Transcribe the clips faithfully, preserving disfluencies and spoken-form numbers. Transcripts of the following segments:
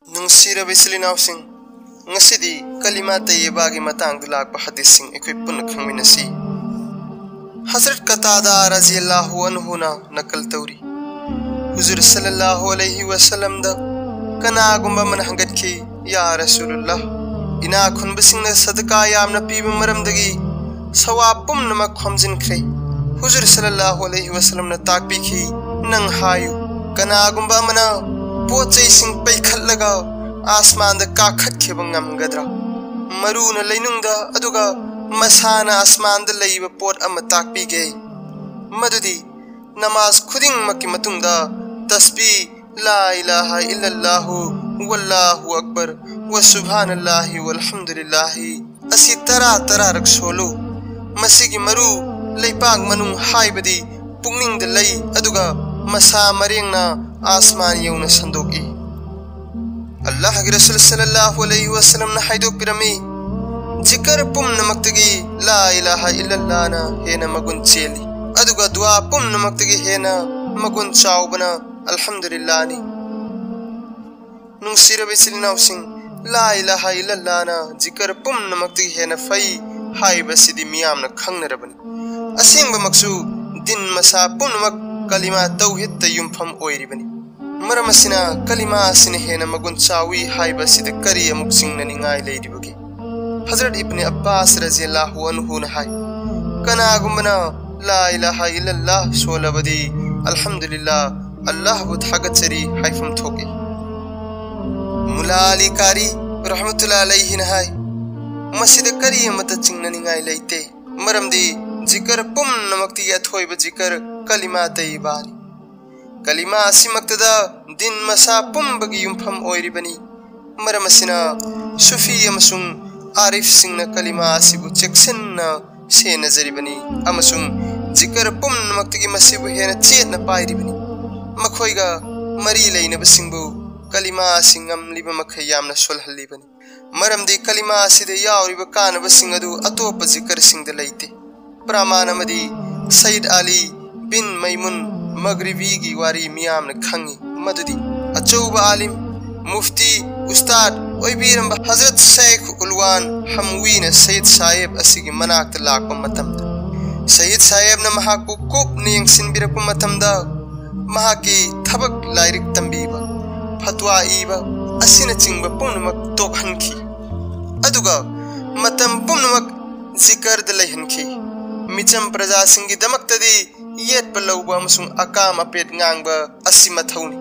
ꯅꯨꯡꯁꯤꯔꯕ ꯏꯆꯤꯜ ꯏꯅꯥꯎꯁꯤꯡ, ꯉꯁꯤꯗꯤ ꯀꯂꯤꯃꯥ ꯇꯩꯌꯕꯥꯒꯤ ꯃꯇꯥꯡꯗ ꯂꯥꯛꯄ ꯍꯗꯤꯁꯁꯤꯡ ꯑꯩꯈꯣꯏ ꯄꯨꯟꯅ ꯈꯪꯃꯤꯟꯅꯁꯤ꯫ ꯍꯖꯔꯠ ꯀꯇꯥꯗꯥ ꯔꯖꯤꯌꯜꯂꯥꯍꯨ ꯑꯟꯍꯨꯅ ꯅꯀꯜ ꯇꯧꯔꯤ꯫ ꯍꯨꯖꯨꯔ ꯁꯜꯂꯜꯂꯥꯍꯨ ꯑꯂꯩꯍꯤ ꯋꯁꯜꯂꯝꯗ ꯀꯅꯥꯒꯨꯝꯕ ꯑꯃꯅ ꯍꯪꯒꯠꯈꯤ, "ꯌꯥ ꯔꯁꯨꯂꯨꯜꯂꯥꯍ, ꯏꯅꯥꯛ ꯈꯨꯟꯕꯁꯤꯡꯅ ꯁꯗꯀꯥ ꯌꯥꯝꯅ ꯄꯤꯕ ꯃꯔꯝꯗꯒꯤ ꯁꯋꯥꯕ ꯄꯨꯝꯅꯃꯛ ꯈꯣꯝꯖꯤꯟꯈ꯭ꯔꯦ꯫" ꯍꯨꯖꯨꯔ ꯁꯜꯂꯜꯂꯥꯍꯨ ꯑꯂꯩꯍꯤ ꯋꯁꯜꯂꯝꯅ ꯇꯥꯛꯄꯤꯈꯤ, "ꯅꯪ ꯍꯥꯏꯌꯨ, ꯀꯅꯥꯒꯨꯝꯕ ꯑꯃꯅ ꯄꯣꯠ ꯆꯩꯁꯤꯡ ꯄꯩꯈꯠꯂꯒ ꯑꯥꯁꯃꯥꯟꯗ ꯀꯥꯈꯠꯈꯤꯕ ꯉꯝꯒꯗ꯭ꯔꯥ?" ꯃꯔꯨꯅ ꯂꯩꯅꯨꯡꯗ, ꯑꯗꯨꯒ ꯃꯁꯥꯅ ꯑꯥꯁꯃꯥꯟꯗ ꯂꯩꯕ ꯄꯣꯠ ꯑꯃ ꯇꯥꯛꯄꯤꯒꯦ꯫ ꯃꯗꯨꯗꯤ ꯅꯃꯥꯖ ꯈꯨꯗꯤꯡꯃꯛꯀꯤ ꯃꯇꯨꯡꯗ ꯇꯁꯕꯤ, "ꯂꯥ ꯏꯂꯥꯍ ꯏꯜꯂꯜꯂꯥꯍꯨ ꯋꯜꯂꯥꯍꯨ ꯑꯛꯕꯔ ꯋ ꯁꯨꯕꯍꯥꯅꯜꯂꯥꯍꯤ ꯋꯜꯍꯝꯗꯨꯂꯤꯜꯂꯥꯍꯤ" ꯑꯁꯤ ꯇꯔꯥ ꯇꯔꯥꯔꯛ ꯁꯣꯜꯂꯨ꯫ ꯃꯁꯤꯒꯤ ꯃꯔꯨ ꯂꯩꯄꯥꯛ ꯃꯅꯨꯡ ꯍꯥꯏꯕꯗꯤ ꯄꯨꯛꯅꯤꯡꯗ ꯂꯩ, ꯑꯗꯨꯒ ꯃꯁꯥ ꯃꯔꯦꯡꯅ ꯑꯥꯁꯃꯥꯟ ꯌꯧꯅ ꯁꯟꯗꯣꯛꯏ꯫ ꯑꯜꯂꯥꯍꯒꯤ ꯔꯁꯨꯜ ꯁꯜꯂꯜꯂꯥꯍꯨ ꯑꯂꯩꯍꯤ ꯋꯁꯜꯂꯝꯅ ꯍꯥꯏꯗꯣꯛꯄꯤꯔꯝꯃꯤ, "ꯖꯤꯀꯔ ꯄꯨꯝꯅꯃꯛꯇꯒꯤ ꯂꯥ ꯏꯂꯥꯍ ꯏꯜꯂꯜꯂꯥꯍꯅ ꯍꯦꯟꯅ ꯃꯒꯨꯟ ꯆꯦꯜꯂꯤ, ꯑꯗꯨꯒ ꯗꯨꯋꯥ ꯄꯨꯝꯅꯃꯛꯇꯒꯤ ꯍꯦꯟꯅ ꯃꯒꯨꯟ ꯆꯥꯎꯕꯅ ꯑꯜꯍꯝꯗꯨꯂꯤꯜꯂꯥꯍꯅꯤ꯫" ꯅꯨꯡꯁꯤꯔꯕ ꯏꯆꯤꯜ ꯏꯅꯥꯎꯁꯤꯡ, "ꯂꯥ ꯏꯂꯥꯍ ꯏꯜꯂꯜꯂꯥꯍꯅ ꯖꯤꯀꯔ ꯄꯨꯝꯅꯃꯛꯇꯒꯤ ꯍꯦꯟꯅ ꯐꯩ" ꯍꯥꯏꯕꯁꯤꯗꯤ ꯃꯤꯌꯥꯝꯅ ꯈꯪꯅꯔꯕꯅꯤ꯫ ꯑꯁꯦꯡꯕꯃꯛꯁꯨ ꯗꯤꯟ ꯃꯁꯥ ꯄꯨꯝꯅꯃꯛ ꯀꯂꯤꯃꯥ ꯇꯧꯍꯤꯗꯇ ꯌꯨꯝꯐꯝ ꯑꯣꯏꯔꯤꯕꯅꯤ꯫ ꯃꯔꯝ ꯑꯁꯤꯅ ꯀꯂꯤꯃꯥ ꯑꯁꯤꯅ ꯍꯦꯟꯅ ꯃꯒꯨꯟ ꯆꯥꯎꯏ ꯍꯥꯏꯕ ꯑꯁꯤꯗ ꯀꯔꯤ ꯑꯃꯨꯛ ꯆꯤꯡꯅꯅꯤꯡꯉꯥꯏ ꯂꯩꯔꯤꯕꯒꯦ? ꯍꯖꯔꯠ ꯏꯕꯅꯦ ꯑꯕꯥꯁ ꯔꯖꯤꯌꯜꯂꯥꯍꯨ ꯑꯟꯍꯨꯅ ꯍꯥꯏ, "ꯀꯅꯥꯒꯨꯝꯕꯅ ꯂꯥ ꯏꯂꯥꯍ ꯏꯜꯂꯜꯂꯥꯍ ꯁꯣꯜꯂꯕꯗꯤ ꯑꯜꯍꯝꯗꯨꯂꯤꯜꯂꯥꯍ, ꯑꯜꯂꯥꯍꯕꯨ ꯊꯥꯒꯠꯆꯔꯤ ꯍꯥꯏꯐꯝ ꯊꯣꯛꯏ꯫" ꯃꯨꯂꯥ ꯑꯂꯤ ꯀꯥꯔꯤ ꯔꯍꯃꯇꯨꯜꯂꯥ ꯑꯂꯩꯍꯤꯅ ꯍꯥꯏ, "ꯃꯁꯤꯗ ꯀꯔꯤ ꯑꯃꯠꯇ ꯆꯤꯡꯅꯅꯤꯡꯉꯥꯏ ꯂꯩꯇꯦ, ꯃꯔꯝꯗꯤ ꯖꯤꯀꯔ ꯄꯨꯝꯅꯃꯛꯇꯒꯤ ꯑꯊꯣꯏꯕ ꯖꯤꯀꯔ ꯀꯂꯤꯃꯥ ꯇꯩꯌꯤꯕꯥꯅꯤ꯫ ꯀꯂꯤꯃꯥ ꯑꯁꯤꯃꯛꯇꯗ ꯗꯤꯟ ꯃꯁꯥ ꯄꯨꯝꯕꯒꯤ ꯌꯨꯝꯐꯝ ꯑꯣꯏꯔꯤꯕꯅꯤ꯫ ꯃꯔꯝ ꯑꯁꯤꯅ ꯁꯨꯐꯤ ꯑꯃꯁꯨꯡ ꯑꯥꯔꯤꯐꯁꯤꯡꯅ ꯀꯂꯤꯃꯥ ꯑꯁꯤꯕꯨ ꯆꯦꯛꯁꯤꯟꯅ ꯁꯦꯟꯅꯖꯔꯤꯕꯅꯤ ꯑꯃꯁꯨꯡ ꯖꯤꯀꯔ ꯄꯨꯝꯅꯃꯛꯇꯒꯤ ꯃꯁꯤꯕꯨ ꯍꯦꯟꯅ ꯆꯦꯠꯅ ꯄꯥꯏꯔꯤꯕꯅꯤ꯫ ꯃꯈꯣꯏꯒ ꯃꯔꯤ ꯂꯩꯅꯕꯁꯤꯡꯕꯨ ꯀꯂꯤꯃꯥ ꯑꯁꯤ ꯉꯝꯂꯤꯕ ꯃꯈꯩ ꯌꯥꯝꯅ ꯁꯣꯜꯍꯜꯂꯤꯕꯅꯤ, ꯃꯔꯝꯗꯤ ꯀꯂꯤꯃꯥ ꯑꯁꯤꯗ ꯌꯥꯎꯔꯤꯕ ꯀꯥꯟꯅꯕꯁꯤꯡ ꯑꯗꯨ ꯑꯇꯣꯞꯄ ꯖꯤꯀꯔꯁꯤꯡꯗ ꯂꯩꯇꯦ꯫" ꯄ꯭ꯔꯃꯥꯟ ꯑꯃꯗꯤ ꯁꯌꯤꯗ ꯑꯂꯤ ꯕꯤꯟ ꯃꯩꯃꯨꯟ ꯃꯒ꯭ꯔꯤꯕꯤꯒꯤ ꯋꯥꯔꯤ ꯃꯤꯌꯥꯝꯅ ꯈꯪꯏ, ꯃꯗꯨꯗꯤ ꯑꯆꯧꯕ ꯑꯥꯂꯤꯝ ꯃꯨꯐꯇꯤ ꯎꯁꯇꯥꯗ ꯑꯣꯏꯕꯤꯔꯝꯕ ꯍꯖꯔꯠ ꯁꯦꯈ ꯎꯜꯋꯥꯟ ꯍꯝꯋꯤꯅ ꯁꯌꯤꯗ ꯁꯥꯍꯦꯕ ꯑꯁꯤꯒꯤ ꯃꯅꯥꯛꯇ ꯂꯥꯛꯄ ꯃꯇꯝꯗ, ꯁꯌꯤꯗ ꯁꯥꯍꯦꯕꯅ ꯃꯍꯥꯛꯄꯨ ꯀꯨꯞꯅ ꯌꯦꯡꯁꯤꯟꯕꯤꯔꯛꯄ ꯃꯇꯝꯗ, ꯃꯍꯥꯛꯀꯤ ꯊꯕꯛ, ꯂꯥꯏꯔꯤꯛ ꯇꯝꯕꯤꯕ, ꯐꯠꯋꯥ ꯏꯕ ꯑꯁꯤꯅꯆꯤꯡꯕ ꯄꯨꯝꯅꯃꯛ ꯇꯣꯛꯍꯟꯈꯤ꯫ ꯑꯗꯨꯒ ꯃꯇꯝ ꯄꯨꯝꯅꯃꯛ ꯖꯤꯀꯔꯗ ꯂꯩꯍꯟꯈꯤ꯫ ꯃꯤꯆꯝ ꯄ꯭ꯔꯖꯥꯁꯤꯡꯒꯤꯗꯃꯛꯇꯗꯤ ꯌꯦꯠꯄ ꯂꯧꯕ ꯑꯃꯁꯨꯡ ꯑꯀꯥꯝ ꯑꯄꯦꯠ ꯉꯥꯡꯕ ꯑꯁꯤ ꯃꯊꯧꯅꯤ꯫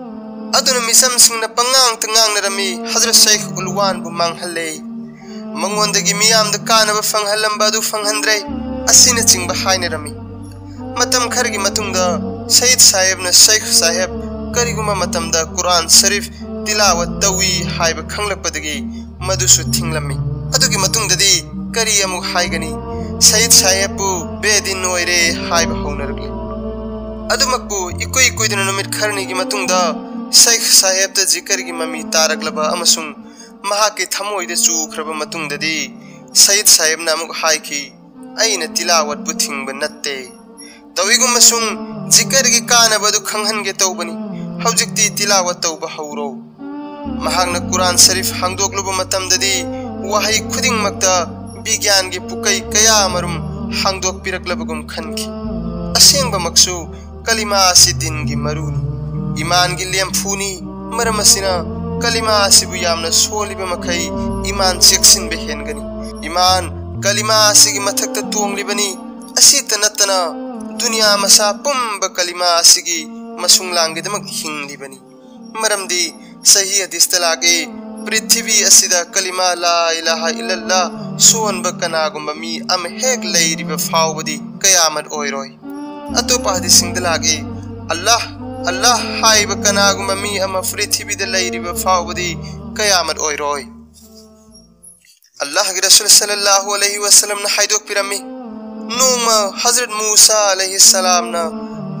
ꯑꯗꯨꯅ ꯃꯤꯆꯝꯁꯤꯡꯅ ꯄꯉꯥꯡꯇ ꯉꯥꯡꯅꯔꯝꯃꯤ, ꯍꯖꯔꯠ ꯁꯦꯈ ꯎꯜꯋꯥꯟꯕꯨ ꯃꯥꯡꯍꯜꯂꯦ, ꯃꯉꯣꯟꯗꯒꯤ ꯃꯤꯌꯥꯝꯗ ꯀꯥꯟꯅꯕ ꯐꯪꯍꯜꯂꯝꯕ ꯑꯗꯨ ꯐꯪꯍꯟꯗ꯭ꯔꯦ, ꯑꯁꯤꯅꯆꯤꯡꯕ ꯍꯥꯏꯅꯔꯝꯃꯤ꯫ ꯃꯇꯝ ꯈꯔꯒꯤ ꯃꯇꯨꯡꯗ ꯁꯌꯤꯗ ꯁꯥꯍꯦꯕꯅ ꯁꯦꯈ ꯁꯥꯍꯦꯕ ꯀꯔꯤꯒꯨꯝꯕ ꯃꯇꯝꯗ ꯀꯨꯔꯥꯟ ꯁꯔꯤꯐ ꯇꯤꯂꯥꯋꯠ ꯇꯧꯏ ꯍꯥꯏꯕ ꯈꯪꯂꯛꯄꯗꯒꯤ ꯃꯗꯨꯁꯨ ꯊꯤꯡꯂꯝꯃꯤ꯫ ꯑꯗꯨꯒꯤ ꯃꯇꯨꯡꯗꯗꯤ ꯀꯔꯤ ꯑꯃꯨꯛ ꯍꯥꯏꯒꯅꯤ? ꯁꯌꯤꯗ ꯁꯥꯍꯦꯕꯄꯨ ꯕꯦꯗꯤꯟ ꯑꯣꯏꯔꯦ ꯍꯥꯏꯕ ꯍꯧꯅꯔꯛꯂꯦ꯫ ꯑꯗꯨꯃꯛꯄꯨ ꯏꯀꯨꯏ ꯀꯨꯏꯗꯅ ꯅꯨꯃꯤꯠ ꯈꯔꯅꯤꯒꯤ ꯃꯇꯨꯡꯗ ꯁꯦꯈ ꯁꯥꯍꯦꯕꯇ ꯖꯤꯀꯔꯒꯤ ꯃꯃꯤ ꯇꯥꯔꯛꯂꯕ ꯑꯃꯁꯨꯡ ꯃꯍꯥꯛꯀꯤ ꯊꯃꯣꯏꯗ ꯆꯨꯈ꯭ꯔꯕ ꯃꯇꯨꯡꯗꯗꯤ ꯁꯌꯤꯗ ꯁꯥꯍꯦꯕꯅ ꯑꯃꯨꯛ ꯍꯥꯏꯈꯤ, "ꯑꯩꯅ ꯇꯤꯂꯥꯋꯠꯄꯨ ꯊꯤꯡꯕ ꯅꯠꯇꯦ꯫ ꯇꯧꯏꯒꯨꯝꯕꯁꯨꯡ ꯖꯤꯀꯔꯒꯤ ꯀꯥꯟꯅꯕ ꯑꯗꯨ ꯈꯪꯍꯟꯒꯦ ꯇꯧꯕꯅꯤ꯫ ꯍꯧꯖꯤꯛꯇꯤ ꯇꯤꯂꯥꯋꯠ ꯇꯧꯕ ꯍꯧꯔꯣ꯫" ꯃꯍꯥꯛꯅ ꯀꯨꯔꯥꯟ ꯁꯔꯤꯐ ꯍꯥꯡꯗꯣꯛꯂꯨꯕ ꯃꯇꯝꯗꯗꯤ ꯋꯥꯍꯩ ꯈꯨꯗꯤꯡꯃꯛꯇ ꯕꯤꯒ꯭ꯌꯥꯟꯒꯤ ꯄꯨꯀꯩ ꯀꯌꯥ ꯑꯃꯔꯨꯝ ꯍꯥꯡꯗꯣꯛꯄꯤꯔꯛꯂꯕꯒꯨꯝ ꯈꯟꯈꯤ꯫ ꯑꯁꯦꯡꯕꯃꯛꯁꯨ ꯀꯂꯤꯃꯥ ꯑꯁꯤ ꯗꯤꯟꯒꯤ ꯃꯔꯨꯅꯤ, ꯏꯃꯥꯟꯒꯤ ꯂꯦꯝꯐꯨꯅꯤ꯫ ꯃꯔꯝ ꯑꯁꯤꯅ ꯀꯂꯤꯃꯥ ꯑꯁꯤꯕꯨ ꯌꯥꯝꯅ ꯁꯣꯜꯂꯤꯕ ꯃꯈꯩ ꯏꯃꯥꯟ ꯆꯦꯛꯁꯤꯟꯕ ꯍꯦꯟꯒꯅꯤ꯫ ꯏꯃꯥꯟ ꯀꯂꯤꯃꯥ ꯑꯁꯤꯒꯤ ꯃꯊꯛꯇ ꯇꯣꯡꯂꯤꯕꯅꯤ꯫ ꯑꯁꯤꯇ ꯅꯠꯇꯅ ꯗꯨꯅꯤꯌꯥ ꯃꯁꯥ ꯄꯨꯝꯕ ꯀꯂꯤꯃꯥ ꯑꯁꯤꯒꯤ ꯃꯁꯨꯡ ꯂꯥꯡꯒꯤꯗꯃꯛ ꯍꯤꯡꯂꯤꯕꯅꯤ꯫ ꯃꯔꯝꯗꯤ ꯁꯍꯤ ꯍꯗꯤꯁꯇ ꯂꯥꯛꯏ, ꯄ꯭ꯔꯤꯊꯤꯕꯤ ꯑꯁꯤꯗ ꯀꯂꯤꯃꯥ ꯂꯥ ꯏꯂꯥꯍ ꯏꯜꯂꯜꯂꯥ ꯁꯣꯟꯕ ꯀꯅꯥꯒꯨꯝꯕ ꯃꯤ ꯑꯃ ꯍꯦꯛ ꯂꯩꯔꯤꯕ ꯐꯥꯎꯕꯗꯤ ꯀꯌꯥꯃꯠ ꯑꯣꯏꯔꯣꯏ꯫ ꯑꯇꯣꯞꯄ ꯍꯗꯤꯁꯁꯤꯡꯗ ꯂꯥꯛꯏ, "ꯑꯜꯂꯥꯍ, ꯑꯜꯂꯥꯍ ꯍꯥꯏꯕ ꯀꯅꯥꯒꯨꯝꯕ ꯃꯤ ꯑꯃ ꯄ꯭ꯔꯤꯊꯤꯕꯤꯗ ꯂꯩꯔꯤꯕ ꯐꯥꯎꯕꯗꯤ ꯀꯌꯥꯃꯠ ꯑꯣꯏꯔꯣꯏ꯫" ꯑꯜꯂꯥꯍꯒꯤ ꯔꯁꯨꯜ ꯁꯜꯂꯜꯂꯥꯍꯨ ꯑꯂꯩꯍꯤ ꯋꯁꯜꯂꯝꯅ ꯍꯥꯏꯗꯣꯛꯄꯤꯔꯝꯃꯤ, ꯅꯣꯡꯃ ꯍꯖꯔꯠ ꯃꯨꯁꯥ ꯑꯂꯩꯍꯤ ꯁꯂꯥꯝꯅ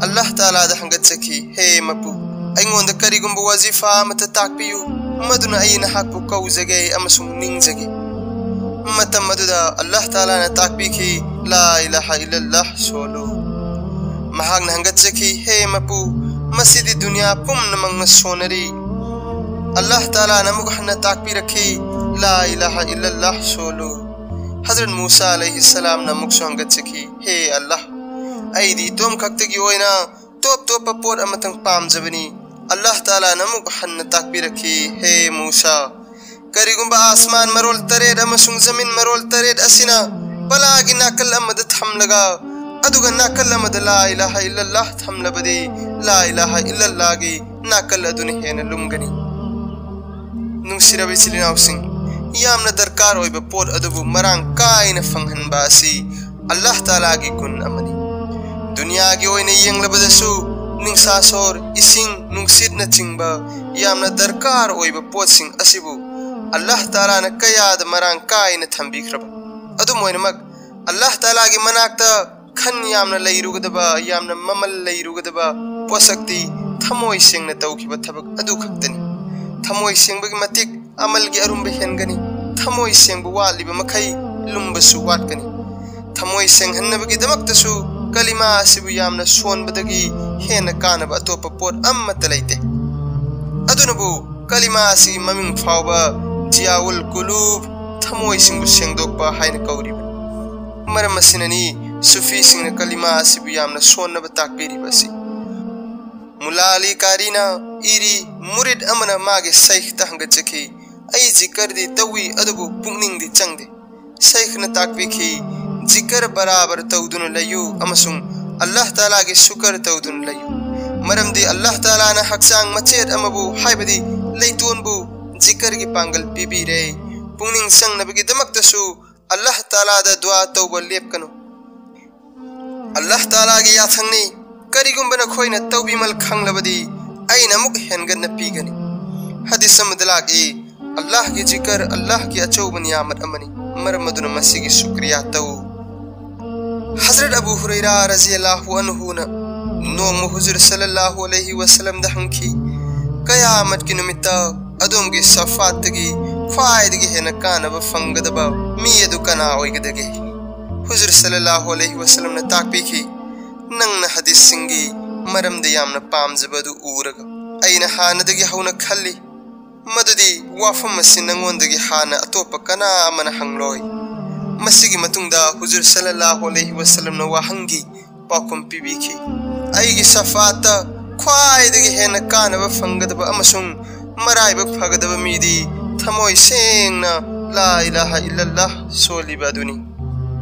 ꯑꯜꯂꯥꯍ ꯇꯥꯂꯥꯗ ꯍꯪꯒꯠꯆꯈꯤ, "ꯍꯦ ꯃꯄꯨ, ꯑꯩꯉꯣꯟꯗ ꯀꯔꯤꯒꯨꯝꯕ ꯋꯥꯖꯤꯐꯥ ꯑꯃꯠꯇ ꯇꯥꯛꯄꯤꯌꯨ, ꯃꯗꯨꯅ ꯑꯩ ꯅꯍꯥꯛꯄꯨ ꯀꯧꯖꯒꯦ ꯑꯃꯁꯨꯡ ꯅꯤꯡꯖꯒꯦ꯫" ꯃꯇꯝ ꯑꯗꯨꯗ ꯑꯜꯂꯥꯍ ꯇꯥꯂꯥꯅ ꯇꯥꯛꯄꯤꯈꯤ, "ꯂꯥ ꯏꯂꯥꯍ ꯏꯜꯂꯜꯂꯥꯍ ꯁꯣꯜꯂꯨ꯫" ꯃꯍꯥꯛꯅ ꯍꯪꯒꯠꯆꯈꯤ, "ꯍꯦ ꯃꯄꯨ, ꯃꯁꯤꯗꯤ ꯗꯨꯅꯤꯌꯥ ꯄꯨꯝꯅꯃꯛꯅ ꯁꯣꯟꯅꯔꯤ, ꯑꯜꯂꯥꯍ ꯇꯥꯂꯥꯅ ꯑꯃꯨꯛ ꯍꯟꯅ ꯇꯥꯛꯄꯤꯔꯛꯈꯤ, "ꯂꯥ ꯏꯂꯥꯍ ꯏꯜꯂꯜꯂꯥꯍ ꯁꯣꯜꯂꯨ"꯫ ꯍꯖꯔꯠ ꯃꯨꯁꯥ ꯑꯂꯩꯍꯤ ꯁꯂꯥꯝꯅ ꯑꯃꯨꯛꯁꯨ ꯍꯪꯒꯠꯆꯈꯤ, "ꯍꯦ ꯑꯜꯂꯥꯍ, ꯑꯩꯗꯤ ꯏꯇꯣꯝ ꯈꯛꯇꯒꯤ ꯑꯣꯏꯅ ꯇꯣꯞ ꯇꯣꯞꯄ ꯄꯣꯠ ꯑꯃꯇꯪ ꯄꯥꯝꯖꯕꯅꯤ"꯫ ꯑꯜꯂꯥꯍ ꯇꯥꯂꯥꯅ ꯑꯃꯨꯛ ꯍꯟꯅ ꯇꯥꯛꯄꯤꯔꯛꯈꯤ, "ꯍꯦ ꯃꯨꯁꯥ, ꯀꯔꯤꯒꯨꯝꯕ ꯑꯥꯁꯃꯥꯟ ꯃꯔꯣꯜ ꯇꯔꯦꯠ ꯑꯃꯁꯨꯡ ꯖꯃꯤꯟ ꯃꯔꯣꯜ ꯇꯔꯦꯠ ꯑꯁꯤꯅ ꯄꯂꯥꯒꯤ ꯅꯥꯀꯜ ꯑꯃꯗ ꯊꯝꯂꯒ, ꯑꯗꯨꯒ ꯅꯥꯀꯜ ꯑꯃꯗ ꯂꯥ ꯏꯂꯥꯍ ꯏꯜꯂꯜꯂꯥꯍ ꯊꯝꯂꯕꯗꯤ, ꯂꯥ ꯏꯂꯥꯍ ꯏꯜꯂꯜꯂꯥꯍꯒꯤ ꯅꯥꯀꯜ ꯑꯗꯨꯅ ꯍꯦꯟꯅ ꯂꯨꯝꯒꯅꯤ"꯫ ꯅꯨꯡꯁꯤꯔꯕ ꯏꯆꯤꯜ ꯏꯅꯥꯎꯁꯤꯡ, ꯌꯥꯝꯅ ꯗꯔꯀꯥꯔ ꯑꯣꯏꯕ ꯄꯣꯠ ꯑꯗꯨꯕꯨ ꯃꯔꯥꯡ ꯀꯥꯏꯅ ꯐꯪꯍꯟꯕ ꯑꯁꯤ ꯑꯜꯂꯥꯍ ꯇꯥꯂꯥꯒꯤ ꯒꯨꯟ ꯑꯃꯅꯤ꯫ ꯗꯨꯅꯤꯌꯥꯒꯤ ꯑꯣꯏꯅ ꯌꯦꯡꯂꯕꯗꯁꯨ, ꯅꯤꯡꯁꯥ ꯁꯣꯔ, ꯏꯁꯤꯡ, ꯅꯨꯡꯁꯤꯠꯅꯆꯤꯡꯕ ꯌꯥꯝꯅ ꯗꯔꯀꯥꯔ ꯑꯣꯏꯕ ꯄꯣꯠꯁꯤꯡ ꯑꯁꯤꯕꯨ ꯑꯜꯂꯥꯍ ꯇꯥꯂꯥꯅ ꯀꯌꯥꯗ ꯃꯔꯥꯡ ꯀꯥꯏꯅ ꯊꯝꯕꯤꯈ꯭ꯔꯕ꯫ ꯑꯗꯨꯝ ꯑꯣꯏꯅꯃꯛ, ꯑꯜꯂꯥꯍ ꯇꯥꯂꯥꯒꯤ ꯃꯅꯥꯛꯇ ꯈꯟ ꯌꯥꯝꯅ ꯂꯩꯔꯨꯒꯗꯕ, ꯌꯥꯝꯅ ꯃꯃꯜ ꯂꯩꯔꯨꯒꯗꯕ ꯄꯣꯠꯁꯛꯇꯤ ꯊꯃꯣꯏ ꯁꯦꯡꯅ ꯇꯧꯈꯤꯕ ꯊꯕꯛ ꯑꯗꯨ ꯈꯛꯇꯅꯤ꯫ ꯊꯃꯣꯏ ꯁꯦꯡꯕꯒꯤ ꯃꯇꯤꯛ ꯑꯃꯜꯒꯤ ꯑꯔꯨꯝꯕ ꯍꯦꯟꯒꯅꯤ꯫ ꯊꯃꯣꯏ ꯁꯦꯡꯕ ꯋꯥꯠꯂꯤꯕ ꯃꯈꯩ ꯂꯨꯝꯕꯁꯨ ꯋꯥꯠꯀꯅꯤ꯫ ꯊꯃꯣꯏ ꯁꯦꯡꯍꯟꯅꯕꯒꯤꯗꯃꯛꯇꯁꯨ ꯀꯂꯤꯃꯥ ꯑꯁꯤꯕꯨ ꯌꯥꯝꯅ ꯁꯣꯟꯕꯗꯒꯤ ꯍꯦꯟꯅ ꯀꯥꯟꯅꯕ ꯑꯇꯣꯞꯄ ꯄꯣꯠ ꯑꯃꯠꯇ ꯂꯩꯇꯦ꯫ ꯑꯗꯨꯅꯕꯨ ꯀꯂꯤꯃꯥ ꯑꯁꯤꯒꯤ ꯃꯃꯤꯡ ꯐꯥꯎꯕ ꯖꯤꯌꯥꯎꯜ ꯀꯨꯂꯨꯕ, ꯊꯃꯣꯏꯁꯤꯡꯕꯨ ꯁꯦꯡꯗꯣꯛꯄ ꯍꯥꯏꯅ ꯀꯧꯔꯤꯕꯅꯤ꯫ ꯃꯔꯝ ꯑꯁꯤꯅꯅꯤ ꯁꯨꯐꯤꯁꯤꯡꯅ ꯀꯂꯤꯃꯥ ꯑꯁꯤꯕꯨ ꯌꯥꯝꯅ ꯁꯣꯟꯅꯕ ꯇꯥꯛꯄꯤꯔꯤꯕ ꯑꯁꯤ꯫ ꯃꯨꯂꯥ ꯑꯂꯤ ꯀꯥꯔꯤꯅ ꯏꯔꯤ, ꯃꯨꯔꯤꯗ ꯑꯃꯅ ꯃꯥꯒꯤ ꯁꯩꯈꯇ ꯍꯪꯒꯠꯆꯈꯤ, "ꯑꯩ ꯖꯤꯀꯔꯗꯤ ꯇꯧꯏ, ꯑꯗꯨꯕꯨ ꯄꯨꯛꯅꯤꯡꯗꯤ ꯆꯪꯗꯦ"꯫ ꯁꯩꯈꯅ ꯇꯥꯛꯄꯤꯈꯤ, "ꯖꯤꯀꯔ ꯕꯔꯥꯕꯔ ꯇꯧꯗꯨꯅ ꯂꯩꯌꯨ ꯑꯃꯁꯨꯡ ꯑꯜꯂꯥꯍ ꯇꯥꯂꯥꯒꯤ ꯁꯨꯀꯔ ꯇꯧꯗꯨꯅ ꯂꯩꯌꯨ꯫ ꯃꯔꯝꯗꯤ ꯑꯜꯂꯥꯍ ꯇꯥꯂꯥꯅ ꯍꯛꯆꯥꯡ ꯃꯆꯦꯠ ꯑꯃꯕꯨ, ꯍꯥꯏꯕꯗꯤ ꯂꯩꯇꯣꯟꯕꯨ, ꯖꯤꯀꯔꯒꯤ ꯄꯥꯡꯒꯜ ꯄꯤꯕꯤꯔꯦ꯫ ꯄꯨꯛꯅꯤꯡ ꯆꯪꯅꯕꯒꯤꯗꯃꯛꯇꯁꯨ ꯑꯜꯂꯥꯍ ꯇꯥꯂꯥꯗ ꯗꯨꯋꯥ ꯇꯧꯕ ꯂꯦꯞꯀꯅꯨ꯫ ꯑꯜꯂꯥꯍ ꯇꯥꯂꯥꯒꯤ ꯌꯥꯊꯪꯅꯤ꯫ ꯀꯔꯤꯒꯨꯝꯕ ꯅꯈꯣꯏꯅ ꯇꯧꯕꯤꯃꯜ ꯈꯪꯂꯕꯗꯤ ꯑꯩꯅ ꯑꯃꯨꯛ ꯍꯦꯟꯒꯠꯅ ꯄꯤꯒꯅꯤ"꯫ ꯍꯗꯤꯁ ꯑꯃꯗ ꯂꯥꯛꯏ, "ꯑꯜꯂꯥꯍꯒꯤ ꯖꯤꯀꯔ ꯑꯜꯂꯥꯍꯒꯤ ꯑꯆꯧꯕ ꯅꯤꯌꯥꯃꯠ ꯑꯃꯅꯤ, ꯃꯔꯝ ꯑꯗꯨꯅ ꯃꯁꯤꯒꯤ ꯁꯨꯀ꯭ꯔꯤꯌꯥ ꯇꯧ"꯫ ꯍꯖꯔꯠ ꯑꯕꯨ ꯍꯨꯔꯩꯔꯥ ꯔꯖꯤꯌꯜꯂꯥꯍꯨ ꯑꯟꯍꯨꯅ ꯅꯣꯡꯃ ꯍꯨꯖꯨꯔ ꯁꯜꯂꯜꯂꯥꯍꯨ ꯑꯂꯩꯍꯤ ꯋꯁꯜꯂꯝꯗ ꯍꯪꯈꯤ, "ꯀꯌꯥꯃꯠꯀꯤ ꯅꯨꯃꯤꯠꯇ ꯑꯗꯣꯝꯒꯤ ꯁꯐꯥꯠꯇꯒꯤ ꯈ꯭ꯋꯥꯏꯗꯒꯤ ꯍꯦꯟꯅ ꯀꯥꯟꯅꯕ ꯐꯪꯒꯗꯕ ꯃꯤ ꯑꯗꯨ ꯀꯅꯥ ꯑꯣꯏꯒꯗꯒꯦ?" ꯍꯨꯖꯨꯔ ꯁꯜꯂꯜꯂꯥꯍꯨ ꯑꯂꯩꯍꯤ ꯋꯁꯜꯂꯝꯅ ꯇꯥꯛꯄꯤꯈꯤ, "ꯅꯪꯅ ꯍꯗꯤꯁꯁꯤꯡꯒꯤ ꯃꯔꯝꯗ ꯌꯥꯝꯅ ꯄꯥꯝꯖꯕ ꯑꯗꯨ ꯎꯔꯒ ꯑꯩꯅ ꯍꯥꯟꯅꯗꯒꯤ ꯍꯧꯅ ꯈꯜꯂꯤ, ꯃꯗꯨꯗꯤ ꯋꯥꯐꯝ ꯑꯁꯤ ꯅꯉꯣꯟꯗꯒꯤ ꯍꯥꯟꯅ ꯑꯇꯣꯞꯄ ꯀꯅꯥ ꯑꯃꯅ ꯍꯪꯂꯣꯏ꯫ ꯃꯁꯤꯒꯤ ꯃꯇꯨꯡꯗ ꯍꯨꯖꯨꯔ ꯁꯜꯂꯜꯂꯥꯍꯨ ꯑꯂꯩꯍꯤ ꯋꯁꯜꯂꯝꯅ ꯋꯥꯍꯪꯒꯤ ꯄꯥꯎꯈꯨꯝ ꯄꯤꯕꯤꯈꯤ꯫ ꯑꯩꯒꯤ ꯁꯐꯥꯠꯇ ꯈ꯭ꯋꯥꯏꯗꯒꯤ ꯍꯦꯟꯅ ꯀꯥꯟꯅꯕ ꯐꯪꯒꯗꯕ ꯑꯃꯁꯨꯡ ꯃꯔꯥꯏꯕꯛ ꯐꯒꯗꯕ ꯃꯤꯗꯤ ꯊꯃꯣꯏ ꯁꯦꯡꯅ ꯂꯥ ꯏꯂꯥꯍ ꯏꯜꯂꯜꯂꯥꯍ ꯁꯣꯜꯂꯤꯕ ꯑꯗꯨꯅꯤ꯫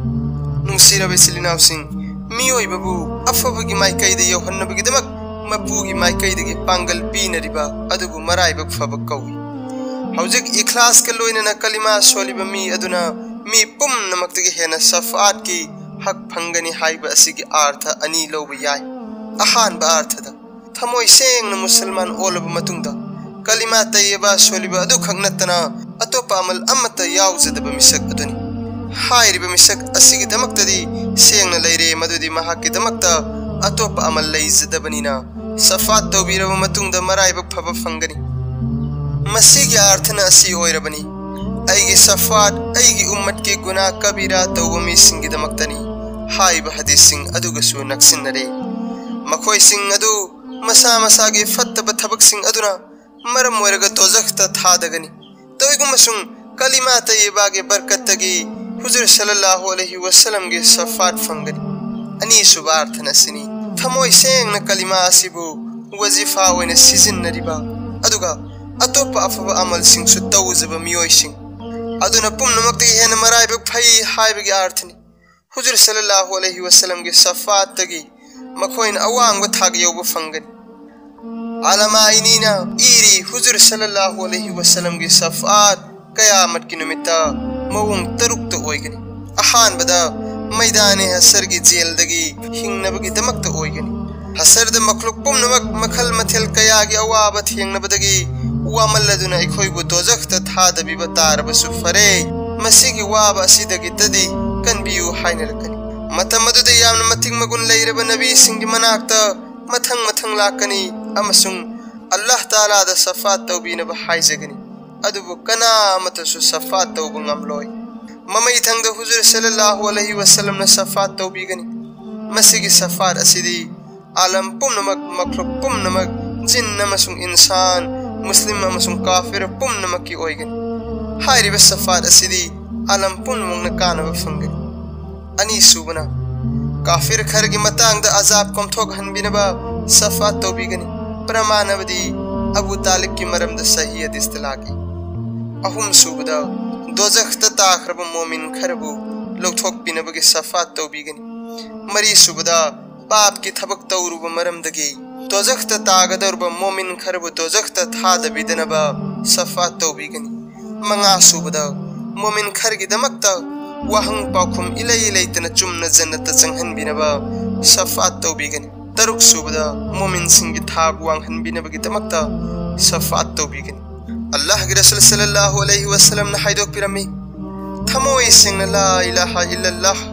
ꯅꯨꯡꯁꯤꯔꯕ ꯏꯆꯤꯜ ꯏꯅꯥꯎꯁꯤꯡ, ꯃꯤꯑꯣꯏꯕꯕꯨ ꯑꯐꯕꯒꯤ ꯃꯥꯏꯀꯩꯗ ꯌꯧꯍꯟꯅꯕꯒꯤꯗꯃꯛ ꯃꯄꯨꯒꯤ ꯃꯥꯏꯀꯩꯗꯒꯤ ꯄꯥꯡꯒꯜ ꯄꯤꯅꯔꯤꯕ ꯑꯗꯨꯕꯨ ꯃꯔꯥꯏꯕꯛ ꯐꯕ ꯀꯧꯏ꯫ ꯍꯧꯖꯤꯛ ꯏꯈ꯭ꯂꯥꯁꯀ ꯂꯣꯏꯅꯅ ꯀꯂꯤꯃꯥ ꯁꯣꯜꯂꯤꯕ ꯃꯤ ꯑꯗꯨꯅ ꯃꯤ ꯄꯨꯝꯅꯃꯛꯇꯒꯤ ꯍꯦꯟꯅ ꯁꯐꯥꯠꯀꯤ ꯍꯛ ꯐꯪꯒꯅꯤ ꯍꯥꯏꯕ ꯑꯁꯤꯒꯤ ꯑꯥꯔꯊ ꯑꯅꯤ ꯂꯧꯕ ꯌꯥꯏ꯫ ꯑꯍꯥꯟꯕ ꯑꯥꯔꯊꯗ, ꯊꯃꯣꯏ ꯁꯦꯡꯅ ꯃꯨꯁꯜꯃꯥꯟ ꯑꯣꯜꯂꯕ ꯃꯇꯨꯡꯗ ꯀꯂꯤꯃꯥ ꯇꯩꯌꯕ ꯁꯣꯜꯂꯤꯕ ꯑꯗꯨꯈꯛ ꯅꯠꯇꯅ ꯑꯇꯣꯞꯄ ꯑꯃꯜ ꯑꯃꯠꯇ ꯌꯥꯎꯖꯗꯕ ꯃꯤꯁꯛ ꯑꯗꯨꯅꯤ꯫ ꯍꯥꯏꯔꯤꯕ ꯃꯤꯁꯛ ꯑꯁꯤꯒꯤꯗꯃꯛꯇꯗꯤ ꯁꯦꯡꯅ ꯂꯩꯔꯦ, ꯃꯗꯨꯗꯤ ꯃꯍꯥꯛꯀꯤꯗꯃꯛꯇ ꯑꯇꯣꯞꯄ ꯑꯃꯜ ꯂꯩꯖꯗꯕꯅꯤꯅ ꯁꯐꯥꯠ ꯇꯧꯕꯤꯔꯕ ꯃꯇꯨꯡꯗ ꯃꯔꯥꯏꯕꯛ ꯐꯕ ꯐꯪꯒꯅꯤ꯫ ꯃꯁꯤꯒꯤ ꯑꯥꯔꯊꯅ ꯑꯁꯤ ꯑꯣꯏꯔꯕꯅꯤ: "ꯑꯩꯒꯤ ꯁꯐꯥꯠ ꯑꯩꯒꯤ ꯎꯝꯃꯠꯀꯤ ꯒꯨꯅꯥ ꯀꯕꯤꯔꯥ ꯇꯧꯕ ꯃꯤꯁꯤꯡꯒꯤꯗꯃꯛꯇꯅꯤ" ꯍꯥꯏꯕ ꯍꯗꯤꯁꯁꯤꯡ ꯑꯗꯨꯒꯁꯨ ꯅꯛꯁꯤꯟꯅꯔꯦ꯫ ꯃꯈꯣꯏꯁꯤꯡ ꯑꯗꯨ ꯃꯁꯥ ꯃꯁꯥꯒꯤ ꯐꯠꯇꯕ ꯊꯕꯛꯁꯤꯡ ꯑꯗꯨꯅ ꯃꯔꯝ ꯑꯣꯏꯔꯒ ꯗꯣꯖꯈꯇ ꯊꯥꯗꯒꯅꯤ꯫ ꯇꯧꯏꯒꯨꯝꯕꯁꯨꯡ ꯀꯂꯤꯃꯥ ꯇꯩꯌꯕꯥꯒꯤ ꯕꯔꯀꯠꯇꯒꯤ ꯍꯨꯖꯨꯔ ꯁꯜꯂꯜꯂꯥꯍꯨ ꯑꯂꯩꯍꯤ ꯋꯁꯜꯂꯝꯒꯤ ꯁꯐꯥꯠ ꯐꯪꯒꯅꯤ꯫ ꯑꯅꯤꯁꯨꯕ ꯑꯥꯔꯊꯅ ꯑꯁꯤꯅꯤ: ꯊꯃꯣꯏ ꯁꯦꯡꯅ ꯀꯂꯤꯃꯥ ꯑꯁꯤꯕꯨ ꯋꯖꯤꯐꯥ ꯑꯣꯏꯅ ꯁꯤꯖꯤꯟꯅꯔꯤꯕ ꯑꯗꯨꯒ ꯑꯇꯣꯞꯄ ꯑꯐꯕ ꯑꯃꯜꯁꯤꯡꯁꯨ ꯇꯧꯖꯕ ꯃꯤꯑꯣꯏꯁꯤꯡ ꯑꯗꯨꯅ ꯄꯨꯝꯅꯃꯛꯇꯒꯤ ꯍꯦꯟꯅ ꯃꯔꯥꯏꯕꯛ ꯐꯩ ꯍꯥꯏꯕꯒꯤ ꯑꯥꯔꯊꯅꯤ꯫ ꯍꯨꯖꯨꯔ ꯁꯜꯂꯜꯂꯥꯍꯨ ꯑꯂꯩꯍꯤ ꯋꯁꯜꯂꯝꯒꯤ ꯁꯐꯥꯠꯇꯒꯤ ꯃꯈꯣꯏꯅ ꯑꯋꯥꯡꯕ ꯊꯥꯛ ꯌꯧꯕ ꯐꯪꯒꯅꯤ꯫ ꯑꯂꯃꯥ ꯏꯅꯤꯅ ꯏꯔꯤ, ꯍꯨꯖꯨꯔ ꯁꯜꯂꯜꯂꯥꯍꯨ ꯑꯂꯩꯍꯤ ꯋꯁꯜꯂꯝꯒꯤ ꯁꯐꯥꯠ ꯀꯌꯥꯃꯠꯀꯤ ꯅꯨꯃꯤꯠꯇ ꯃꯑꯣꯡ ꯇꯔꯨꯛꯇ ꯑꯣꯏꯒꯅꯤ꯫ ꯑꯍꯥꯟꯕꯗ, ꯃꯩꯗꯥꯅꯦ ꯍꯁꯔꯒꯤ ꯖꯦꯜꯗꯒꯤ ꯍꯤꯡꯅꯕꯒꯤꯗꯃꯛꯇ ꯑꯣꯏꯒꯅꯤ꯫ ꯍꯁꯔꯗ ꯃꯈꯂꯨꯛ ꯄꯨꯝꯅꯃꯛ ꯃꯈꯜ ꯃꯊꯦꯜ ꯀꯌꯥꯒꯤ ꯑꯋꯥꯕ ꯊꯦꯡꯅꯕꯗꯒꯤ ꯋꯥꯃꯜꯂꯗꯨꯅ ꯑꯩꯈꯣꯏꯕꯨ ꯗꯣꯖꯈꯇ ꯊꯥꯗꯕꯤꯕ ꯇꯥꯔꯕꯁꯨ ꯐꯔꯦ, ꯃꯁꯤꯒꯤ ꯋꯥꯕ ꯑꯁꯤꯗꯒꯤꯇꯗꯤ ꯀꯟꯕꯤꯌꯨ ꯍꯥꯏꯅꯔꯛꯀꯅꯤ꯫ ꯃꯇꯝ ꯑꯗꯨꯗ ꯌꯥꯝꯅ ꯃꯇꯤꯛ ꯃꯒꯨꯟ ꯂꯩꯔꯕ ꯅꯕꯤꯁꯤꯡꯒꯤ ꯃꯅꯥꯛꯇ ꯃꯊꯪ ꯃꯊꯪ ꯂꯥꯛꯀꯅꯤ ꯑꯃꯁꯨꯡ ꯑꯜꯂꯥꯍ ꯇꯥꯂꯥꯗ ꯁꯐꯥꯠ ꯇꯧꯕꯤꯅꯕ ꯍꯥꯏꯖꯒꯅꯤ, ꯑꯗꯨꯕꯨ ꯀꯅꯥ ꯑꯃꯠꯇꯁꯨ ꯁꯐꯥꯠ ꯇꯧꯕ ꯉꯝꯂꯣꯏ꯫ ꯃꯃꯩꯊꯪꯗ ꯍꯨꯖꯨꯔ ꯁꯜꯂꯜꯂꯥꯍꯨ ꯑꯂꯩꯍꯤ ꯋꯁꯜꯂꯝꯅ ꯁꯐꯥꯠ ꯇꯧꯕꯤꯒꯅꯤ꯫ ꯃꯁꯤꯒꯤ ꯁꯐꯥꯠ ꯑꯁꯤꯗꯤ ꯑꯥꯂꯝ ꯄꯨꯝꯅꯃꯛ, ꯃꯈꯂꯨꯛ ꯄꯨꯝꯅꯃꯛ, ꯖꯤꯟ ꯑꯃꯁꯨꯡ ꯏꯟꯁꯥꯟ, ꯃꯨꯁꯂꯤꯝ ꯑꯃꯁꯨꯡ ꯀꯥꯐꯤꯔ ꯄꯨꯝꯅꯃꯛꯀꯤ ꯑꯣꯏꯒꯅꯤ꯫ ꯍꯥꯏꯔꯤꯕ ꯁꯐꯥꯠ ꯑꯁꯤꯗꯤ ꯑꯥꯂꯝ ꯄꯨꯝꯅꯃꯛꯅ ꯀꯥꯟꯅꯕ ꯐꯪꯒꯅꯤ꯫ ꯑꯅꯤꯁꯨꯕꯅ, ꯀꯥꯐꯤꯔ ꯈꯔꯒꯤ ꯃꯇꯥꯡꯗ ꯑꯖꯥꯕ ꯀꯣꯝꯊꯣꯛꯍꯟꯕꯤꯅꯕ ꯁꯐꯥꯠ ꯇꯧꯕꯤꯒꯅꯤ꯫ ꯄ꯭ꯔꯃꯥꯟ ꯑꯃꯗꯤ ꯑꯕꯨ ꯇꯥꯂꯤꯕꯀꯤ ꯃꯔꯝꯗ ꯁꯍꯤ ꯍꯗꯤꯁꯇ ꯂꯥꯛꯏ꯫ ꯑꯍꯨꯝꯁꯨꯕꯗ, ꯗꯣꯖꯈꯇ ꯇꯥꯈ꯭ꯔꯕ ꯃꯣꯃꯤꯟ ꯈꯔꯕꯨ ꯂꯧꯊꯣꯛꯄꯤꯅꯕꯒꯤ ꯁꯐꯥꯠ ꯇꯧꯕꯤꯒꯅꯤ꯫ ꯃꯔꯤꯁꯨꯕꯗ, ꯄꯥꯞꯀꯤ ꯊꯕꯛ ꯇꯧꯔꯨꯕ ꯃꯔꯝꯗꯒꯤ ꯗꯣꯖꯈꯇ ꯇꯥꯒꯗꯧꯔꯕ ꯃꯣꯃꯤꯟ ꯈꯔꯕꯨ ꯗꯣꯖꯈꯇ ꯊꯥꯗꯕꯤꯗꯅꯕ ꯁꯐꯥꯠ ꯇꯧꯕꯤꯒꯅꯤ꯫ ꯃꯉꯥꯁꯨꯕꯗ, ꯃꯣꯃꯤꯟ ꯈꯔꯒꯤꯗꯃꯛꯇ ꯋꯥꯍꯪ ꯄꯥꯎꯈꯨꯝ ꯏꯂꯩ ꯂꯩꯇꯅ ꯆꯨꯝꯅ ꯖꯟꯅꯠꯇ ꯆꯪꯍꯟꯕꯤꯅꯕ ꯁꯐꯥꯠ ꯇꯧꯕꯤꯒꯅꯤ꯫ ꯇꯔꯨꯛꯁꯨꯕꯗ, ꯃꯣꯃꯤꯟꯁꯤꯡꯒꯤ ꯊꯥꯛ ꯋꯥꯡꯍꯟꯕꯤꯅꯕꯒꯤꯗꯃꯛꯇ ꯁꯐꯥꯠ ꯇꯧꯕꯤꯒꯅꯤ꯫ ꯑꯜꯂꯥꯍꯒꯤ ꯔꯁꯨꯜ ꯁꯜꯂꯜꯂꯥꯍꯨ ꯑꯂꯩꯍꯤ ꯋꯁꯜꯂꯝꯅ ꯍꯥꯏꯗꯣꯛꯄꯤꯔꯝꯃꯤ, ꯊꯃꯣꯏ ꯁꯦꯡꯅ ꯂꯥ ꯏꯂꯥꯍ ꯏꯜꯂꯜꯂꯥꯍ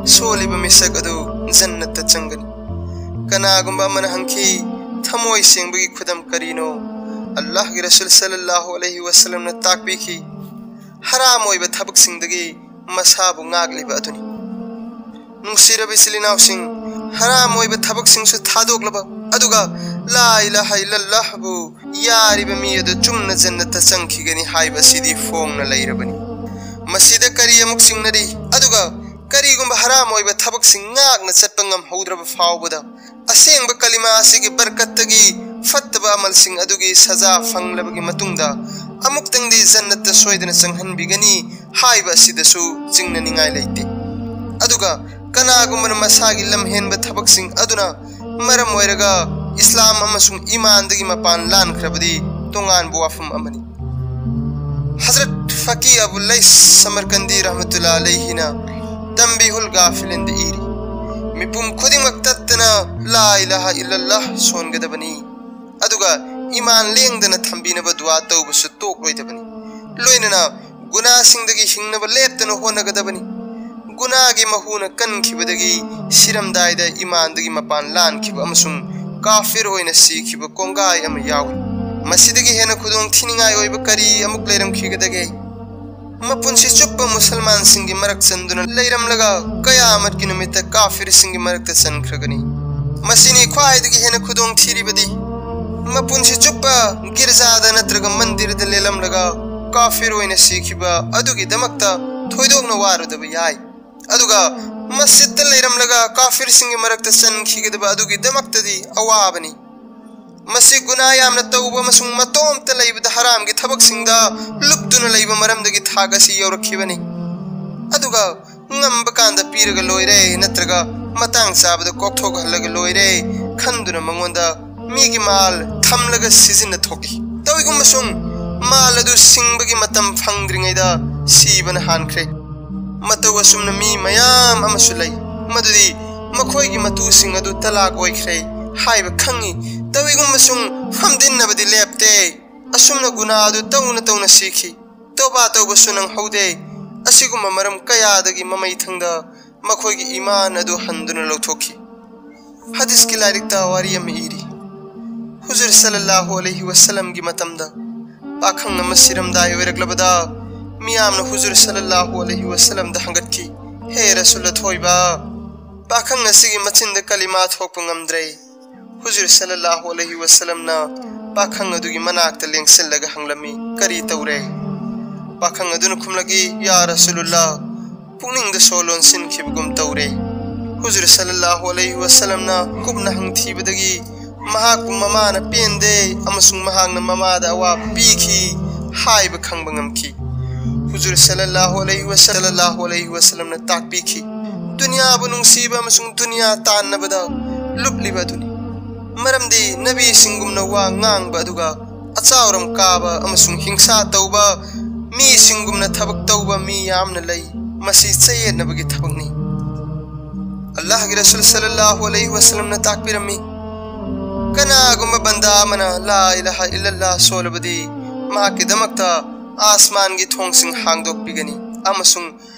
ꯁꯣꯜꯂꯤꯕ ꯃꯤꯁꯛ ꯑꯗꯨ ꯖꯟꯅꯠꯇ ꯆꯪꯒꯅꯤ꯫ ꯀꯅꯥꯒꯨꯝꯕ ꯑꯃꯅ ꯍꯪꯈꯤ, ꯊꯃꯣꯏ ꯁꯦꯡꯕꯒꯤ ꯈꯨꯗꯝ ꯀꯔꯤꯅꯣ? ꯑꯜꯂꯥꯍꯒꯤ ꯔꯁꯨꯜ ꯁꯜꯂꯜꯂꯥꯍꯨ ꯑꯂꯩꯍꯤ ꯋꯁꯜꯂꯝꯅ ꯇꯥꯛꯄꯤꯈꯤ, ꯍꯔꯥꯝ ꯑꯣꯏꯕ ꯊꯕꯛꯁꯤꯡꯗꯒꯤ ꯃꯁꯥꯕꯨ ꯉꯥꯛꯂꯤꯕ ꯑꯗꯨꯅꯤ꯫ ꯅꯨꯡꯁꯤꯔꯕ ꯏꯆꯤꯜ ꯏꯅꯥꯎꯁꯤꯡ, ꯍꯔꯥꯝ ꯑꯣꯏꯕ ꯊꯕꯛꯁꯤꯡꯁꯨ ꯊꯥꯗꯣꯛꯂꯕ, ꯑꯗꯨꯒ ꯂꯥ ꯏꯂꯥꯍ ꯏꯜꯂꯜꯂꯥꯍꯕꯨ ꯌꯥꯔꯤꯕ ꯃꯤ ꯑꯗꯨ ꯆꯨꯝꯅ ꯖꯟꯅꯠꯇ ꯆꯪꯈꯤꯒꯅꯤ ꯍꯥꯏꯕ ꯑꯁꯤꯗꯤ ꯐꯣꯡꯅ ꯂꯩꯔꯕꯅꯤ꯫ ꯃꯁꯤꯗ ꯀꯔꯤ ꯑꯃꯨꯛ ꯆꯤꯡꯅꯔꯤ? ꯑꯗꯨꯒ ꯀꯔꯤꯒꯨꯝꯕ ꯍꯔꯥꯝ ꯑꯣꯏꯕ ꯊꯕꯛꯁꯤꯡ ꯉꯥꯛꯅ ꯆꯠꯄ ꯉꯝꯍꯧꯗ꯭ꯔꯕ ꯐꯥꯎꯕꯗ, ꯑꯁꯦꯡꯕ ꯀꯂꯤꯃꯥ ꯑꯁꯤꯒꯤ ꯕꯔꯀꯠꯇꯒꯤ ꯐꯠꯇꯕ ꯑꯃꯜꯁꯤꯡ ꯑꯗꯨꯒꯤ ꯁꯖꯥ ꯐꯪꯂꯕꯒꯤ ꯃꯇꯨꯡꯗ, ꯑꯃꯨꯛꯇꯪꯗꯤ ꯖꯟꯅꯠꯇ ꯁꯣꯏꯗꯅ ꯆꯪꯍꯟꯕꯤꯒꯅꯤ ꯍꯥꯏꯕ ꯑꯁꯤꯗꯁꯨ ꯆꯤꯡꯅꯅꯤꯡꯉꯥꯏ ꯂꯩꯇꯦ꯫ ꯑꯗꯨꯒ ꯀꯅꯥꯒꯨꯝꯕꯅ ꯃꯁꯥꯒꯤ ꯂꯝꯍꯦꯟꯕ ꯊꯕꯛꯁꯤꯡ ꯑꯗꯨꯅ ꯃꯔꯝ ꯑꯣꯏꯔꯒ ꯏꯁꯂꯥꯝ ꯑꯃꯁꯨꯡ ꯏꯃꯥꯟꯗꯒꯤ ꯃꯄꯥꯟ ꯂꯥꯟꯈ꯭ꯔꯕꯗꯤ ꯇꯣꯉꯥꯟꯕ ꯋꯥꯐꯝ ꯑꯃꯅꯤ꯫ ꯍꯖꯔꯠ ꯐꯀꯤ ꯑꯕꯨ ꯂꯩꯁ ꯁꯃꯔꯀꯟꯗꯤ ꯔꯍꯃꯇꯨꯜꯂꯥ ꯑꯂꯩꯍꯤꯅ ꯇꯝꯕꯤꯍꯨꯜ ꯒꯥꯐꯤꯂꯤꯟꯗ ꯏꯔꯤ, ꯃꯤꯄꯨꯝ ꯈꯨꯗꯤꯡꯃꯛ ꯇꯠꯇꯅ ꯂꯥ ꯏꯂꯥꯍ ꯏꯜꯂꯜꯂꯥꯍ ꯁꯣꯟꯒꯗꯕꯅꯤ, ꯑꯗꯨꯒ ꯏꯃꯥꯟ ꯂꯦꯡꯗꯅ ꯊꯝꯕꯤꯅꯕ ꯗꯨꯋꯥ ꯇꯧꯕꯁꯨ ꯇꯣꯛꯂꯣꯏꯗꯕꯅꯤ꯫ ꯂꯣꯏꯅꯅ ꯒꯨꯅꯥꯁꯤꯡꯗꯒꯤ ꯍꯤꯡꯅꯕ ꯂꯦꯞꯇꯅ ꯍꯣꯠꯅꯒꯗꯕꯅꯤ꯫ ꯒꯨꯅꯥꯒꯤ ꯃꯍꯨꯅ ꯀꯟꯈꯤꯕꯗꯒꯤ ꯁꯤꯔꯝꯗꯥꯏꯗ ꯏꯃꯥꯟꯗꯒꯤ ꯃꯄꯥꯟ ꯂꯥꯟꯈꯤꯕ ꯑꯃꯁꯨꯡ ꯀꯥꯐꯤꯔ ꯑꯣꯏꯅ ꯁꯤꯈꯤꯕ ꯀꯣꯡꯒꯥꯏ ꯑꯃ ꯌꯥꯎꯏ꯫ ꯃꯁꯤꯗꯒꯤ ꯍꯦꯟꯅ ꯈꯨꯗꯣꯡ ꯊꯤꯅꯤꯡꯉꯥꯏ ꯑꯣꯏꯕ ꯀꯔꯤ ꯑꯃꯨꯛ ꯂꯩꯔꯝꯈꯤꯒꯗꯒꯦ? ꯃꯄꯨꯟꯁꯤ ꯆꯨꯞꯄ ꯃꯨꯁꯜꯃꯥꯟꯁꯤꯡꯒꯤ ꯃꯔꯛ ꯆꯟꯗꯨꯅ ꯂꯩꯔꯝꯂꯒ ꯀꯌꯥꯃꯠꯀꯤ ꯅꯨꯃꯤꯠꯇ ꯀꯥꯐꯤꯔꯁꯤꯡꯒꯤ ꯃꯔꯛꯇ ꯆꯟꯈ꯭ꯔꯒꯅꯤ꯫ ꯃꯁꯤꯅꯤ ꯈ꯭ꯋꯥꯏꯗꯒꯤ ꯍꯦꯟꯅ ꯈꯨꯗꯣꯡ ꯊꯤꯔꯤꯕꯗꯤ꯫ ꯃꯄꯨꯟꯁꯤ ꯆꯨꯞꯄ ꯒꯤꯔꯖꯥꯗ ꯅꯠꯇ꯭ꯔꯒ ꯃꯟꯗꯤꯔꯗ ꯂꯦꯜꯂꯝꯂꯒ ꯀꯥꯐꯤꯔ ꯑꯣꯏꯅ ꯁꯤꯈꯤꯕ ꯑꯗꯨꯒꯤꯗꯃꯛꯇ ꯊꯣꯏꯗꯣꯛꯅ ꯋꯥꯔꯨꯗꯕ ꯌꯥꯏ꯫ ꯑꯗꯨꯒ ꯃꯁꯖꯤꯗꯇ ꯂꯩꯔꯝꯂꯒ ꯀꯥꯐꯤꯔꯁꯤꯡꯒꯤ ꯃꯔꯛꯇ ꯆꯟꯈꯤꯒꯗꯕ ꯑꯗꯨꯒꯤꯗꯃꯛꯇꯗꯤ ꯑꯋꯥꯕꯅꯤ꯫ ꯃꯁꯤ ꯒꯨꯅꯥ ꯌꯥꯝꯅ ꯇꯧꯕ ꯑꯃꯁꯨꯡ ꯃꯇꯣꯝꯇ ꯂꯩꯕꯗ ꯍꯔꯥꯝꯒꯤ ꯊꯕꯛꯁꯤꯡꯗ ꯂꯨꯞꯇꯨꯅ ꯂꯩꯕ ꯃꯔꯝꯗꯒꯤ ꯊꯥꯛ ꯑꯁꯤ ꯌꯧꯔꯛꯈꯤꯕꯅꯤ꯫ ꯑꯗꯨꯒ ꯉꯝꯕ ꯀꯥꯟꯗ ꯄꯤꯔꯒ ꯂꯣꯏꯔꯦ, ꯅꯠꯇ꯭ꯔꯒ ꯃꯇꯥꯡ ꯆꯥꯕꯗ ꯀꯣꯛꯊꯣꯛꯍꯜꯂꯒ ꯂꯣꯏꯔꯦ ꯈꯟꯗꯨꯅ ꯃꯉꯣꯟꯗ ꯃꯤꯒꯤ ꯃꯥꯜ ꯊꯝꯂꯒ ꯁꯤꯖꯤꯟꯅ ꯊꯣꯛꯏ꯫ ꯇꯧꯏꯒꯨꯝꯕꯁꯨꯡ ꯃꯥꯜ ꯑꯗꯨ ꯁꯤꯡꯕꯒꯤ ꯃꯇꯝ ꯐꯪꯗ꯭ꯔꯤꯉꯩꯗ ꯁꯤꯕꯅ ꯍꯥꯟꯈ꯭ꯔꯦ꯫ ꯃꯇꯧ ꯑꯁꯨꯝꯅ ꯃꯤ ꯃꯌꯥꯝ ꯑꯃꯁꯨ ꯂꯩ, ꯃꯗꯨꯗꯤ ꯃꯈꯣꯏꯒꯤ ꯃꯇꯨꯁꯤꯡ ꯑꯗꯨ ꯇꯂꯥꯛ ꯑꯣꯏꯈ꯭ꯔꯦ ꯍꯥꯏꯕ ꯈꯪꯏ꯫ ꯇꯧꯏꯒꯨꯝꯕꯁꯨꯡ ꯐꯝꯗꯤꯟꯅꯕꯗꯤ ꯂꯦꯞꯇꯦ꯫ ꯑꯁꯨꯝꯅ ꯒꯨꯅꯥ ꯑꯗꯨ ꯇꯧꯅ ꯇꯧꯅ ꯁꯤꯈꯤ꯫ ꯇꯧꯕꯥ ꯇꯧꯕꯁꯨ ꯅꯪꯍꯧꯗꯦ꯫ ꯑꯁꯤꯒꯨꯝꯕ ꯃꯔꯝ ꯀꯌꯥꯗꯒꯤ ꯃꯃꯩ ꯊꯪꯗ ꯃꯈꯣꯏꯒꯤ ꯏꯃꯥꯟ ꯑꯗꯨ ꯍꯟꯗꯨꯅ ꯂꯧꯊꯣꯛꯈꯤ꯫ ꯍꯗꯤꯁꯀꯤ ꯂꯥꯏꯔꯤꯛꯇ ꯋꯥꯔꯤ ꯑꯃ ꯏꯔꯤ꯫ ꯍꯨꯖꯨꯔ ꯁꯜꯂꯜꯂꯥꯍꯨ ꯑꯂꯩꯍꯤ ꯋꯁꯜꯂꯝꯒꯤ ꯃꯇꯝꯗ ꯄꯥꯈꯪ ꯑꯃ ꯁꯤꯔꯝꯗꯥꯏ ꯑꯣꯏꯔꯛꯂꯕꯗ ꯃꯤꯌꯥꯝꯅ ꯍꯨꯖꯨꯔ ꯁꯜꯂꯜꯂꯥꯍꯨ ꯑꯂꯩꯍꯤ ꯋꯁꯜꯂꯝꯗ ꯍꯪꯒꯠꯈꯤ, "ꯍꯦ ꯔꯁꯨꯜ ꯑꯊꯣꯏꯕ, ꯄꯥꯈꯪ ꯑꯁꯤꯒꯤ ꯃꯆꯤꯟꯗ ꯀꯂꯤꯃꯥ ꯊꯣꯛꯄ ꯉꯝꯗ꯭ꯔꯦ꯫" ꯍꯨꯖꯨꯔ ꯁꯜꯂꯜꯂꯥꯍꯨ ꯑꯂꯩꯍꯤ ꯋꯁꯜꯂꯝꯅ ꯄꯥꯈꯪ ꯑꯗꯨꯒꯤ ꯃꯅꯥꯛꯇ ꯂꯦꯡꯁꯤꯜꯂꯒ ꯍꯪꯂꯝꯃꯤ, "ꯀꯔꯤ ꯇꯧꯔꯦ?" ꯄꯥꯈꯪ ꯑꯗꯨꯅ ꯈꯨꯝꯂꯛꯏ, "ꯌꯥ ꯔꯁꯨꯂꯨꯜꯂꯥ, ꯄꯨꯛꯅꯤꯡꯗ ꯁꯣ ꯂꯣꯟꯁꯤꯟꯈꯤꯕꯒꯨꯝ ꯇꯧꯔꯦ꯫" ꯍꯨꯖꯨꯔ ꯁꯜꯂꯜꯂꯥꯍꯨ ꯑꯂꯩꯍꯤ ꯋꯁꯜꯂꯝꯅ ꯀꯨꯞꯅ ꯍꯪꯊꯤꯕꯗꯒꯤ ꯃꯍꯥꯛꯄꯨ ꯃꯃꯥꯅ ꯄꯦꯟꯗꯦ ꯑꯃꯁꯨꯡ ꯃꯍꯥꯛꯅ ꯃꯃꯥꯗ ꯑꯋꯥꯕ ꯄꯤꯈꯤ ꯍꯥꯏꯕ ꯈꯪꯕ ꯉꯝꯈꯤ꯫ ꯍꯨꯖꯨꯔ ꯁꯜꯂꯜꯂꯥꯍꯨ ꯑꯂꯩꯍꯤ ꯋꯁꯜꯂꯝꯅ ꯇꯥꯛꯄꯤꯈꯤ, ꯗꯨꯅꯤꯌꯥꯕꯨ ꯅꯨꯡꯁꯤꯕ ꯑꯃꯁꯨꯡ ꯗꯨꯅꯤꯌꯥ ꯇꯥꯟꯅꯕꯗ ꯂꯨꯞꯂꯤꯕ ꯑꯗꯨꯅꯤ꯫ ꯃꯔꯝꯗꯤ ꯅꯕꯤꯁꯤꯡꯒꯨꯝꯅ ꯋꯥ ꯉꯥꯡꯕ ꯑꯗꯨꯒ ꯑꯆꯥꯎꯔꯝ ꯀꯥꯕ ꯑꯃꯁꯨꯡ ꯍꯤꯡꯁꯥ ꯇꯧꯕ ꯃꯤꯁꯤꯡꯒꯨꯝꯅ ꯊꯕꯛ ꯇꯧꯕ ꯃꯤ ꯌꯥꯝꯅ ꯂꯩ꯫ ꯃꯁꯤ ꯆꯌꯦꯠꯅꯕꯒꯤ ꯊꯕꯛꯅꯤ꯫ ꯑꯜꯂꯥꯍꯒꯤ ꯔꯁꯨꯜ ꯁꯜꯂꯜꯂꯥꯍꯨ ꯑꯂꯩꯍꯤ ꯋꯁꯜꯂꯝꯅ ꯇꯥꯛꯄꯤꯔꯝꯃꯤ, ꯀꯅꯥꯒꯨꯝꯕ ꯕꯟꯗꯥ ꯑꯃꯅ ꯂꯥ ꯏꯂꯥꯍ ꯏꯜꯂꯜꯂꯥꯍ ꯁꯣꯜꯂꯕꯗꯤ ꯃꯍꯥꯛꯀꯤꯗꯃꯛꯇ ꯑꯥꯁꯃꯥꯟꯒꯤ ꯊꯣꯡꯁꯤꯡ ꯍꯥꯡꯗꯣꯛꯄꯤꯒꯅꯤ ꯑꯃꯁꯨꯡ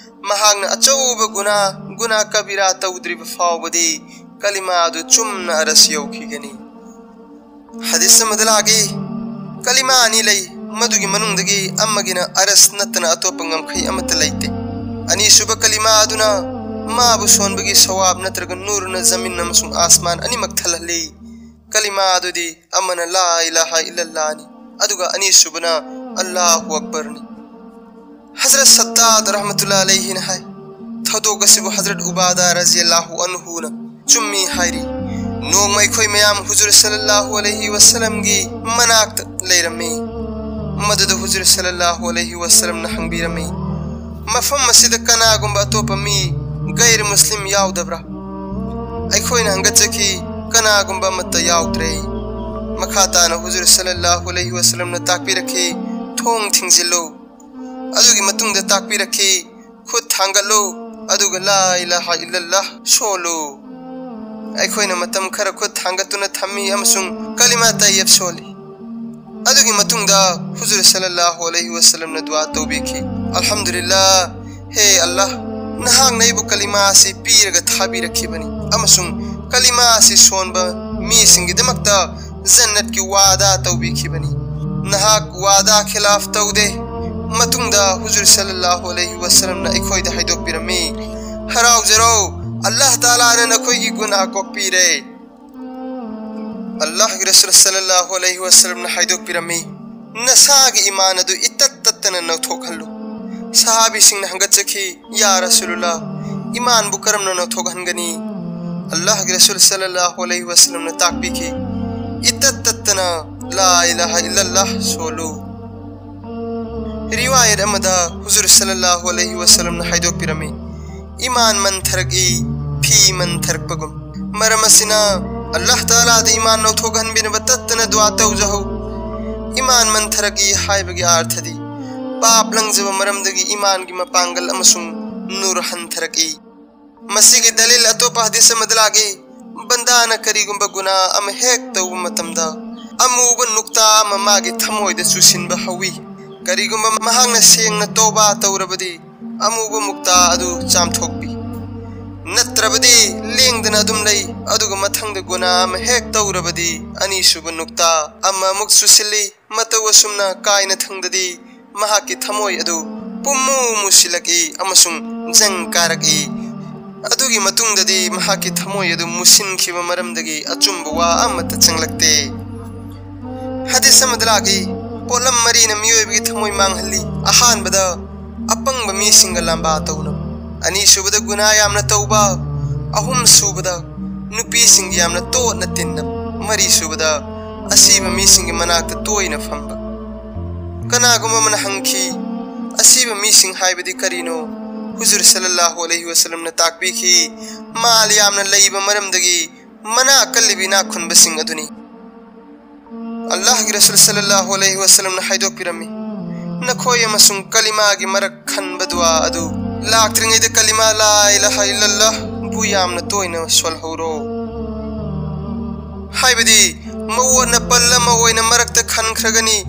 ꯃꯍꯥꯛꯅ ꯑꯆꯧꯕ ꯒꯨꯅꯥ, ꯒꯨꯅꯥ ꯀꯕꯤꯔꯥ ꯇꯧꯗ꯭ꯔꯤꯕ ꯐꯥꯎꯕꯗꯤ ꯀꯂꯤꯃꯥ ꯑꯗꯨ ꯆꯨꯝꯅ ꯑꯔꯁ ꯌꯧꯈꯤꯒꯅꯤ꯫ ꯍꯗꯤꯁ ꯑꯃꯗ ꯂꯥꯛꯏ, ꯀꯂꯤꯃꯥ ꯑꯅꯤ ꯂꯩ, ꯃꯗꯨꯒꯤ ꯃꯅꯨꯡꯗꯒꯤ ꯑꯃꯒꯤꯅ ꯑꯔꯁ ꯅꯠꯇꯅ ꯑꯇꯣꯞꯄ ꯉꯝꯈꯩ ꯑꯃꯠꯇ ꯂꯩꯇꯦ꯫ ꯑꯅꯤꯁꯨꯕ ꯀꯂꯤꯃꯥ ꯑꯗꯨꯅ ꯃꯥꯕꯨ ꯁꯣꯟꯕꯒꯤ ꯁꯋꯥꯕ ꯅꯠꯇ꯭ꯔꯒ ꯅꯨꯔꯅ ꯖꯃꯤꯟ ꯑꯃꯁꯨꯡ ꯑꯥꯁꯃꯥꯟ ꯑꯅꯤꯃꯛ ꯊꯜꯍꯜꯂꯤ꯫ ꯀꯂꯤꯃꯥ ꯑꯗꯨꯗꯤ ꯑꯃꯅ ꯂꯥ ꯏꯂꯥꯍ ꯏꯜꯂꯜꯂꯥꯍꯅꯤ, ꯑꯗꯨꯒ ꯑꯅꯤꯁꯨꯕꯅ ꯑꯜꯂꯥꯍꯨ ꯑꯛꯕꯔꯅꯤ꯫ ꯍꯖꯔꯠ ꯁꯠꯇꯥꯗ ꯔꯍꯃꯇꯨꯜꯂꯥ ꯑꯂꯩꯍꯤꯅ ꯍꯥꯏ, ꯊꯧꯗꯣꯛ ꯑꯁꯤꯕꯨ ꯍꯖꯔꯠ ꯎꯕꯥꯗꯥ ꯔꯖꯤꯌꯜꯂꯥꯍꯨ ꯑꯟꯍꯨꯅ ꯆꯨꯝꯃꯤ ꯍꯥꯏꯔꯤ꯫ ꯅꯣꯡꯃ ꯑꯩꯈꯣꯏ ꯃꯌꯥꯝ ꯍꯨꯖꯨꯔ ꯁꯜꯂꯜꯂꯥꯍꯨ ꯑꯂꯩꯍꯤ ꯋꯁꯜꯂꯝꯒꯤ ꯃꯅꯥꯛꯇ ꯂꯩꯔꯝꯃꯤ꯫ ꯃꯗꯨꯗ ꯍꯨꯖꯨꯔ ꯁꯜꯂꯜꯂꯥꯍꯨ ꯑꯂꯩꯍꯤ ꯋꯁꯜꯂꯝꯅ ꯍꯪꯕꯤꯔꯝꯃꯤ, "ꯃꯐꯝ ꯑꯁꯤꯗ ꯀꯅꯥꯒꯨꯝꯕ ꯑꯇꯣꯞꯄ ꯃꯤ ꯒꯩꯔ ꯃꯨꯁꯂꯤꯝ ꯌꯥꯎꯗꯕ꯭ꯔꯥ?" ꯑꯩꯈꯣꯏꯅ ꯍꯪꯒꯠꯆꯈꯤ, "ꯀꯅꯥꯒꯨꯝꯕ ꯑꯃꯠꯇ ꯌꯥꯎꯗ꯭ꯔꯦ꯫" ꯃꯈꯥ ꯇꯥꯅ ꯍꯨꯖꯨꯔ ꯁꯜꯂꯜꯂꯥꯍꯨ ꯑꯂꯩꯍꯤ ꯋꯁꯜꯂꯝꯅ ꯇꯥꯛꯄꯤꯔꯛꯈꯤ, "ꯊꯣꯡ ꯊꯤꯡꯖꯤꯜꯂꯨ꯫" ꯑꯗꯨꯒꯤ ꯃꯇꯨꯡꯗ ꯇꯥꯛꯄꯤꯔꯛꯈꯤ, "ꯈꯨꯠ ꯊꯥꯡꯒꯠꯂꯨ, ꯑꯗꯨꯒ ꯂꯥ ꯏꯂꯥꯍ ꯏꯜꯂꯜꯂꯥꯍ ꯁꯣꯜꯂꯨ꯫" ꯑꯩꯈꯣꯏꯅ ꯃꯇꯝ ꯈꯔ ꯈꯨꯠ ꯊꯥꯡꯒꯠꯇꯨꯅ ꯊꯝꯃꯤ ꯑꯃꯁꯨꯡ ꯀꯂꯤꯃꯥ ꯇꯩꯌꯕ ꯁꯣꯜꯂꯤ꯫ ꯑꯗꯨꯒꯤ ꯃꯇꯨꯡꯗ ꯍꯨꯖꯨꯔ ꯁꯜꯂꯜꯂꯥꯍꯨ ꯑꯂꯩꯍꯤ ꯋꯁꯜꯂꯝꯅ ꯗꯨꯋꯥ ꯇꯧꯕꯤꯈꯤ, "ꯑꯜꯍꯝꯗꯨꯂꯤꯜꯂꯥꯍ, ꯍꯦ ꯑꯜꯂꯥꯍ, ꯅꯍꯥꯛꯅ ꯑꯩꯕꯨ ꯀꯂꯤꯃꯥ ꯑꯁꯤ ꯄꯤꯔꯒ ꯊꯥꯕꯤꯔꯛꯈꯤꯕꯅꯤ ꯑꯃꯁꯨꯡ ꯀꯂꯤꯃꯥ ꯑꯁꯤ ꯁꯣꯟꯕ ꯃꯤꯁꯤꯡꯒꯤꯗꯃꯛꯇ ꯖꯟꯅꯠꯀꯤ ꯋꯥꯗꯥ ꯇꯧꯕꯤꯈꯤꯕꯅꯤ꯫ ꯅꯍꯥꯛ ꯋꯥꯗꯥ ꯈꯤꯂꯥꯐ ꯇꯧꯗꯦ꯫" ꯃꯇꯨꯡꯗ ꯍꯨꯖꯨꯔ ꯁꯜꯂꯜꯂꯥꯍꯨ ꯑꯂꯩꯍꯤ ꯋꯁꯜꯂꯝꯅ ꯑꯩꯈꯣꯏꯗ ꯍꯥꯏꯗꯣꯛꯄꯤꯔꯝꯃꯤ, "ꯍꯔꯥꯎꯖꯔꯣ, ꯑꯜꯂꯥꯍ ꯇꯥꯂꯥꯅ ꯅꯈꯣꯏꯒꯤ ꯒꯨꯅꯥꯍ ꯀꯣꯛꯄꯤꯔꯦ꯫" ꯑꯜꯂꯥꯍꯒꯤ ꯔꯁꯨꯜ ꯁꯜꯂꯜꯂꯥꯍꯨ ꯑꯂꯩꯍꯤ ꯋꯁꯜꯂꯝꯅ ꯍꯥꯏꯗꯣꯛꯄꯤꯔꯝꯃꯤ, "ꯅꯁꯥꯒꯤ ꯏꯃꯥꯟ ꯑꯗꯨ ꯏꯇꯠ ꯇꯠꯇꯅ ꯅꯧꯊꯣꯛꯍꯜꯂꯨ꯫" ꯁꯍꯥꯕꯤꯁꯤꯡꯅ ꯍꯪꯒꯠꯆꯈꯤ, "ꯌꯥ ꯔꯁꯨꯂꯨꯜꯂꯥꯍ, ꯏꯃꯥꯟꯕꯨ ꯀꯔꯝꯅ ꯅꯧꯊꯣꯛꯍꯟꯒꯅꯤ?" ꯑꯜꯂꯥꯍꯒꯤ ꯔꯁꯨꯜ ꯁꯜꯂꯜꯂꯥꯍꯨ ꯑꯂꯩꯍꯤ ꯋꯁꯜꯂꯝꯅ ꯇꯥꯛꯄꯤꯈꯤ, "ꯏꯇꯠ ꯇꯠꯇꯅ ꯂꯥ ꯏꯂꯥꯍ ꯏꯜꯂꯜꯂꯥꯍ ꯁꯣꯜꯂꯨ꯫" ꯔꯤꯋꯥꯌꯠ ꯑꯃꯗ ꯍꯨꯖꯨꯔ ꯁꯜꯂꯜꯂꯥꯍꯨ ꯑꯂꯩꯍꯤ ꯋꯁꯜꯂꯝꯅ ꯍꯥꯏꯗꯣꯛꯄꯤꯔꯝꯃꯤ, "ꯏꯃꯥꯟ ꯃꯟꯊꯔꯛꯏ, ꯐꯤ ꯃꯟꯊꯔꯛꯄꯒꯨꯝ꯫" ꯃꯔꯝ ꯑꯁꯤꯅ ꯑꯜꯂꯥꯍ ꯇꯥꯂꯥꯗ ꯏꯃꯥꯟ ꯅꯧꯊꯣꯛꯍꯟꯕꯤꯅꯕ ꯇꯠꯇꯅ ꯗꯨꯋꯥ ꯇꯧꯖꯍꯧ꯫ ꯏꯃꯥꯟ ꯃꯟꯊꯔꯛꯏ ꯍꯥꯏꯕꯒꯤ ꯑꯥꯔꯊꯗꯤ ꯄꯥꯞ ꯂꯪꯖꯕ ꯃꯔꯝꯗꯒꯤ ꯏꯃꯥꯟꯒꯤ ꯃꯄꯥꯡꯒꯜ ꯑꯃꯁꯨꯡ ꯅꯨꯔ ꯍꯟꯊꯔꯛꯏ꯫ ꯃꯁꯤꯒꯤ ꯗꯂꯤꯜ ꯑꯇꯣꯞꯄ ꯍꯗꯤꯁ ꯑꯃꯗ ꯂꯥꯛꯏ, "ꯕꯟꯗꯥꯅ ꯀꯔꯤꯒꯨꯝꯕ ꯒꯨꯅꯥ ꯑꯃ ꯍꯦꯛ ꯇꯧꯕ ꯃꯇꯝꯗ, ꯑꯃꯨꯕ ꯅꯨꯛꯇꯥ ꯑꯃ ꯃꯥꯒꯤ ꯊꯃꯣꯏꯗ ꯆꯨꯁꯤꯟꯕ ꯍꯧꯏ꯫ ꯀꯔꯤꯒꯨꯝꯕ ꯃꯍꯥꯛꯅ ꯁꯦꯡꯅ ꯇꯧꯕꯥ ꯇꯧꯔꯕꯗꯤ, ꯑꯃꯨꯕ ꯃꯨꯛꯇꯥ ꯑꯗꯨ ꯆꯥꯝꯊꯣꯛꯄꯤ꯫ ꯅꯠꯇ꯭ꯔꯕꯗꯤ ꯂꯦꯡꯗꯅ ꯑꯗꯨꯝ ꯂꯩ, ꯑꯗꯨꯒ ꯃꯊꯪꯗ ꯒꯨꯅꯥ ꯑꯃ ꯍꯦꯛ ꯇꯧꯔꯕꯗꯤ, ꯑꯅꯤꯁꯨꯕ ꯅꯨꯛꯇꯥ ꯑꯃ ꯑꯃꯨꯛ ꯆꯨꯁꯤꯜꯂꯤ꯫ ꯃꯇꯧ ꯑꯁꯨꯝꯅ ꯀꯥꯏꯅ ꯊꯪꯗꯗꯤ ꯃꯍꯥꯛꯀꯤ ꯊꯃꯣꯏ ꯑꯗꯨ ꯄꯨꯝꯃꯨ ꯃꯨꯁꯤꯜꯂꯛꯏ ꯑꯃꯁꯨꯡ ꯖꯪ ꯀꯥꯔꯛꯏ꯫ ꯑꯗꯨꯒꯤ ꯃꯇꯨꯡꯗꯗꯤ ꯃꯍꯥꯛꯀꯤ ꯊꯃꯣꯏ ꯑꯗꯨ ꯃꯨꯁꯤꯟꯈꯤꯕ ꯃꯔꯝꯗꯒꯤ ꯑꯆꯨꯝꯕ ꯋꯥ ꯑꯃꯠꯇ ꯆꯪꯂꯛꯇꯦ꯫ ꯍꯗꯤꯁ ꯑꯃꯗ ꯂꯥꯛꯏ, "ꯄꯣꯠꯂꯝ ꯃꯔꯤꯅ ꯃꯤꯑꯣꯏꯕꯒꯤ ꯊꯃꯣꯏ ꯃꯥꯡꯍꯜꯂꯤ꯫ ꯑꯍꯥꯟꯕꯗ, ꯑꯄꯪꯕ ꯃꯤꯁꯤꯡꯒ ꯂꯥꯝꯕꯥ ꯇꯧꯅꯕ꯫ ꯑꯅꯤꯁꯨꯕꯗ, ꯒꯨꯅꯥ ꯌꯥꯝꯅ ꯇꯧꯕ꯫ ꯑꯍꯨꯝꯁꯨꯕꯗ, ꯅꯨꯄꯤꯁꯤꯡꯒ ꯌꯥꯝꯅ ꯇꯣꯠꯅ ꯇꯤꯟꯅꯕ꯫ ꯃꯔꯤꯁꯨꯕꯗ, ꯑꯁꯤꯕ ꯃꯤꯁꯤꯡꯒꯤ ꯃꯅꯥꯛꯇ ꯇꯣꯏꯅ ꯐꯝꯕ꯫" ꯀꯅꯥꯒꯨꯝꯕ ꯑꯃꯅ ꯍꯪꯈꯤ, "ꯑꯁꯤꯕ ꯃꯤꯁꯤꯡ ꯍꯥꯏꯕꯗꯤ ꯀꯔꯤꯅꯣ?" ꯍꯨꯖꯨꯔ ꯁꯜꯂꯜꯂꯥꯍꯨ ꯑꯂꯩꯍꯤ ꯋꯥꯁꯜꯂꯝꯅ ꯇꯥꯛꯄꯤꯈꯤ, "ꯃꯥꯜ ꯌꯥꯝꯅ ꯂꯩꯕ ꯃꯔꯝꯗꯒꯤ ꯃꯅꯥ ꯀꯜꯂꯤꯕ ꯏꯅꯥꯛ ꯈꯨꯟꯕꯁꯤꯡ ꯑꯗꯨꯅꯤ꯫" ꯑꯜꯂꯥꯍꯒꯤ ꯔꯁꯨꯜ ꯁꯜꯂꯜꯂꯥꯍꯨ ꯑꯂꯩꯍꯤ ꯋꯥꯁꯜꯂꯝꯅ ꯍꯥꯏꯗꯣꯛꯄꯤꯔꯝꯃꯤ, "ꯅꯈꯣꯏ ꯑꯃꯁꯨꯡ ꯀꯂꯤꯃꯥꯒꯤ ꯃꯔꯛ ꯈꯟꯕ ꯗꯨꯋꯥ ꯑꯗꯨ ꯂꯥꯛꯇ꯭ꯔꯤꯉꯩꯗ ꯀꯂꯤꯃꯥ ꯂꯥ ꯏꯂꯥꯍ ꯏꯜꯂꯜꯂꯥꯍ ꯕꯨ ꯌꯥꯝꯅ ꯇꯣꯏꯅ ꯁꯣꯜꯍꯧꯔꯣ꯫" ꯍꯥꯏꯕꯗꯤ, ꯃꯋꯣꯠꯅ ꯄꯜ ꯑꯃ ꯑꯣꯏꯅ ꯃꯔꯛꯇ ꯈꯟꯈ꯭ꯔꯒꯅꯤ꯫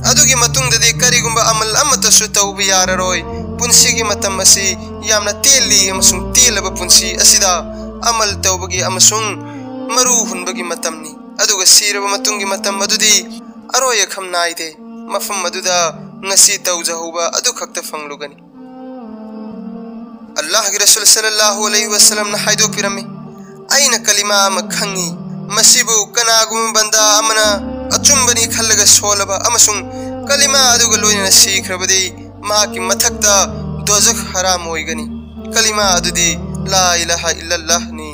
ꯑꯗꯨꯒꯤ ꯃꯇꯨꯡꯗꯗꯤ ꯀꯔꯤꯒꯨꯝꯕ ꯑꯃꯜ ꯑꯃꯠꯇꯁꯨ ꯇꯧꯕ ꯌꯥꯔꯔꯣꯏ꯫ ꯄꯨꯟꯁꯤꯒꯤ ꯃꯇꯝ ꯑꯁꯤ ꯌꯥꯝꯅ ꯇꯦꯜꯂꯤ ꯑꯃꯁꯨꯡ ꯇꯦꯜꯂꯕ ꯄꯨꯟꯁꯤ ꯑꯁꯤꯗ ꯑꯃꯜ ꯇꯧꯕꯒꯤ ꯑꯃꯁꯨꯡ ꯃꯔꯨ ꯍꯨꯟꯕꯒꯤ ꯃꯇꯝꯅꯤ꯫ ꯑꯗꯨꯒ ꯁꯤꯔꯕ ꯃꯇꯨꯡꯒꯤ ꯃꯇꯝ ꯑꯗꯨꯗꯤ ꯑꯔꯣꯏ ꯑꯈꯝ ꯅꯥꯏꯗꯦ꯫ ꯃꯐꯝ ꯑꯗꯨꯗ ꯉꯁꯤ ꯇꯧꯖꯍꯧꯕ ꯑꯗꯨꯈꯛꯇ ꯐꯪꯂꯨꯒꯅꯤ꯫ ꯑꯜꯂꯥꯍꯒꯤ ꯔꯁꯨꯜ ꯁꯜꯂꯜꯂꯥꯍꯨ ꯑꯂꯩꯍꯤ ꯋꯥꯁꯜꯂꯝꯅ ꯍꯥꯏꯗꯣꯛꯄꯤꯔꯝꯃꯤ, "ꯑꯩꯅ ꯀꯂꯤꯃꯥ ꯑꯃ ꯈꯪꯉꯤ, ꯃꯁꯤꯕꯨ ꯀꯅꯥꯒꯨꯝꯕ ꯕꯟꯗꯥ ꯑꯃꯅ ꯑꯆꯨꯝꯕꯅꯤ ꯈꯜꯂꯒ ꯁꯣꯜꯂꯕ ꯑꯃꯁꯨꯡ ꯀꯂꯤꯃꯥ ꯑꯗꯨꯒ ꯂꯣꯏꯅꯅ ꯁꯤꯈ꯭ꯔꯕꯗꯤ ꯃꯍꯥꯛꯀꯤ ꯃꯊꯛꯇ ꯗꯣꯖꯈ ꯍꯔꯥꯝ ꯑꯣꯏꯒꯅꯤ꯫ ꯀꯂꯤꯃꯥ ꯑꯗꯨꯗꯤ ꯂꯥ ꯏꯂꯥꯍ ꯏꯜꯂꯜꯂꯥꯍꯅꯤ꯫"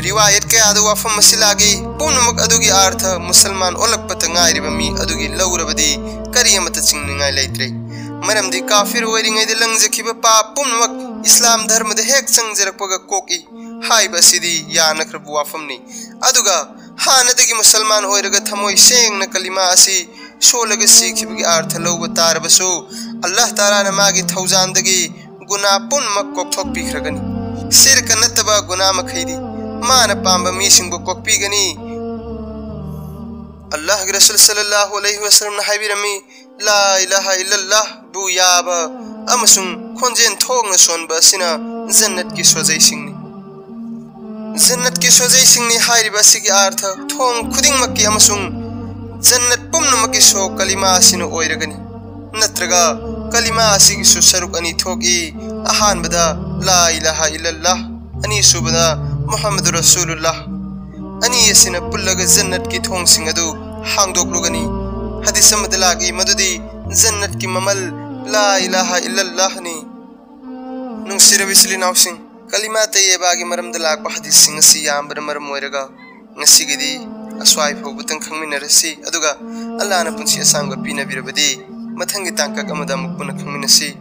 ꯔꯤꯋꯥꯌꯠ ꯀꯌꯥꯗ ꯋꯥꯐꯝ ꯑꯁꯤ ꯂꯥꯛꯏ꯫ ꯄꯨꯝꯅꯃꯛ ꯑꯗꯨꯒꯤ ꯑꯥꯔꯊ ꯃꯨꯁꯜꯃꯥꯟ ꯑꯣꯜꯂꯛꯄꯇ ꯉꯥꯏꯔꯤꯕ ꯃꯤ ꯑꯗꯨꯒꯤ ꯂꯧꯔꯕꯗꯤ ꯀꯔꯤ ꯑꯃꯠꯇ ꯆꯤꯡꯅꯤꯡꯉꯥꯏ ꯂꯩꯇ꯭ꯔꯦ꯫ ꯃꯔꯝꯗꯤ ꯀꯥꯐꯤꯔ ꯑꯣꯏꯔꯤꯉꯩꯗ ꯂꯪꯖꯈꯤꯕ ꯄꯥꯞ ꯄꯨꯝꯅꯃꯛ ꯏꯁꯂꯥꯝ ꯙꯔꯃꯗ ꯍꯦꯛ ꯆꯪꯖꯔꯛꯄꯒ ꯀꯣꯛꯏ꯫ ꯍꯥꯏꯕ ꯑꯁꯤꯗꯤ ꯌꯥꯅꯈ꯭ꯔꯕ ꯋꯥꯐꯝꯅꯤ꯫ ꯑꯗꯨꯒ ꯍꯥꯟꯅꯗꯒꯤ ꯃꯨꯁꯜꯃꯥꯟ ꯑꯣꯏꯔꯒ ꯊꯃꯣꯏ ꯁꯦꯡꯅ ꯀꯂꯤꯃꯥ ꯑꯁꯤ ꯁꯣꯜꯂꯒ ꯁꯤꯈꯤꯕꯒꯤ ꯑꯥꯔꯊ ꯂꯧꯕ ꯇꯥꯔꯕꯁꯨ, ꯑꯜꯂꯥꯍ ꯇꯥꯂꯥꯅ ꯃꯥꯒꯤ ꯊꯧꯖꯥꯟꯗꯒꯤ ꯒꯨꯅꯥ ꯄꯨꯝꯅꯃꯛ ꯀꯣꯛꯊꯣꯛꯄꯤꯈ꯭ꯔꯒꯅꯤ꯫ ꯁꯤꯔꯀ ꯅꯠꯇꯕ ꯒꯨꯅꯥ ꯃꯈꯩꯗꯤ ꯃꯥꯅ ꯄꯥꯝꯕ ꯃꯤꯁꯤꯡꯕꯨ ꯀꯣꯛꯄꯤꯒꯅꯤ꯫ ꯑꯜꯂꯥꯍꯒꯤ ꯔꯁꯨꯜ ꯁꯜꯂꯜꯂꯥꯍꯨ ꯑꯂꯩꯍꯤ ꯋꯥꯁꯜꯂꯝꯅ ꯍꯥꯏꯕꯤꯔꯝꯃꯤ, "ꯂꯥ ꯏꯂꯥꯍ ꯏꯜꯂꯜꯂꯥꯍ ꯕꯨ ꯌꯥꯕ ꯑꯃꯁꯨꯡ ꯈꯣꯟꯖꯦꯜ ꯊꯣꯛꯅ ꯁꯣꯟꯕ ꯑꯁꯤꯅ ꯖꯟꯅꯠꯀꯤ ꯁꯣꯖꯩꯁꯤꯡꯅꯤ꯫" ꯖꯟꯅꯠꯀꯤ ꯁꯣꯖꯩꯁꯤꯡꯅꯤ ꯍꯥꯏꯔꯤꯕ ꯑꯁꯤꯒꯤ ꯑꯥꯔꯊ ꯊꯣꯡ ꯈꯨꯗꯤꯡꯃꯛꯀꯤ ꯑꯃꯁꯨꯡ ꯖꯟꯅꯠ ꯄꯨꯝꯅꯃꯛꯀꯤ ꯁꯣ ꯀꯂꯤꯃꯥ ꯑꯁꯤꯅ ꯑꯣꯏꯔꯒꯅꯤ꯫ ꯅꯠꯇ꯭ꯔꯒ ꯀꯂꯤꯃꯥ ꯑꯁꯤꯒꯤꯁꯨ ꯁꯔꯨꯛ ꯑꯅꯤ ꯊꯣꯛꯏ, ꯑꯍꯥꯟꯕꯗ ꯂꯥ ꯏꯂꯥꯍ ꯏꯜꯂꯜꯂꯥꯍ, ꯑꯅꯤꯁꯨꯕꯗ ꯃꯨꯍꯝꯃꯗꯨ ꯔꯁꯨꯂꯨꯜꯂꯥꯍ꯫ ꯑꯅꯤ ꯑꯁꯤꯅ ꯄꯨꯜꯂꯒ ꯖꯟꯅꯠꯀꯤ ꯊꯣꯡꯁꯤꯡ ꯑꯗꯨ ꯍꯥꯡꯗꯣꯛꯂꯨꯒꯅꯤ꯫ ꯍꯗꯤꯁ ꯑꯃꯗ ꯂꯥꯛꯏ ꯃꯗꯨꯗꯤ ꯖꯟꯅꯠꯀꯤ ꯃꯃꯜ ꯂꯥ ꯏꯂꯥꯍ ꯏꯜꯂꯜꯂꯥꯍꯅꯤ꯫ ꯅꯨꯡꯁꯤꯔꯕ ꯏꯆꯤꯜ ꯏꯅꯥꯎꯁꯤꯡ, ꯀꯂꯤꯃꯥ ꯇꯩꯌꯦꯕꯥꯒꯤ ꯃꯔꯝꯗ ꯂꯥꯛꯄ ꯍꯗꯤꯁꯁꯤꯡ ꯑꯁꯤ ꯌꯥꯝꯕꯅ ꯃꯔꯝ ꯑꯣꯏꯔꯒ ꯉꯁꯤꯒꯤꯗꯤ ꯑꯁ꯭ꯋꯥꯏ ꯐꯥꯎꯕꯇꯪ ꯈꯪꯃꯤꯟꯅꯔꯁꯤ, ꯑꯗꯨꯒ ꯑꯜꯂꯥꯍꯅ ꯄꯨꯟꯁꯤ ꯑꯁꯥꯡꯕ ꯄꯤꯅꯕꯤꯔꯕꯗꯤ ꯃꯊꯪꯒꯤ ꯇꯥꯡꯀꯛ ꯑꯃꯗ ꯑꯃꯨꯛ ꯄꯨꯟꯅ ꯈꯪꯃꯤꯟꯅꯁꯤ꯫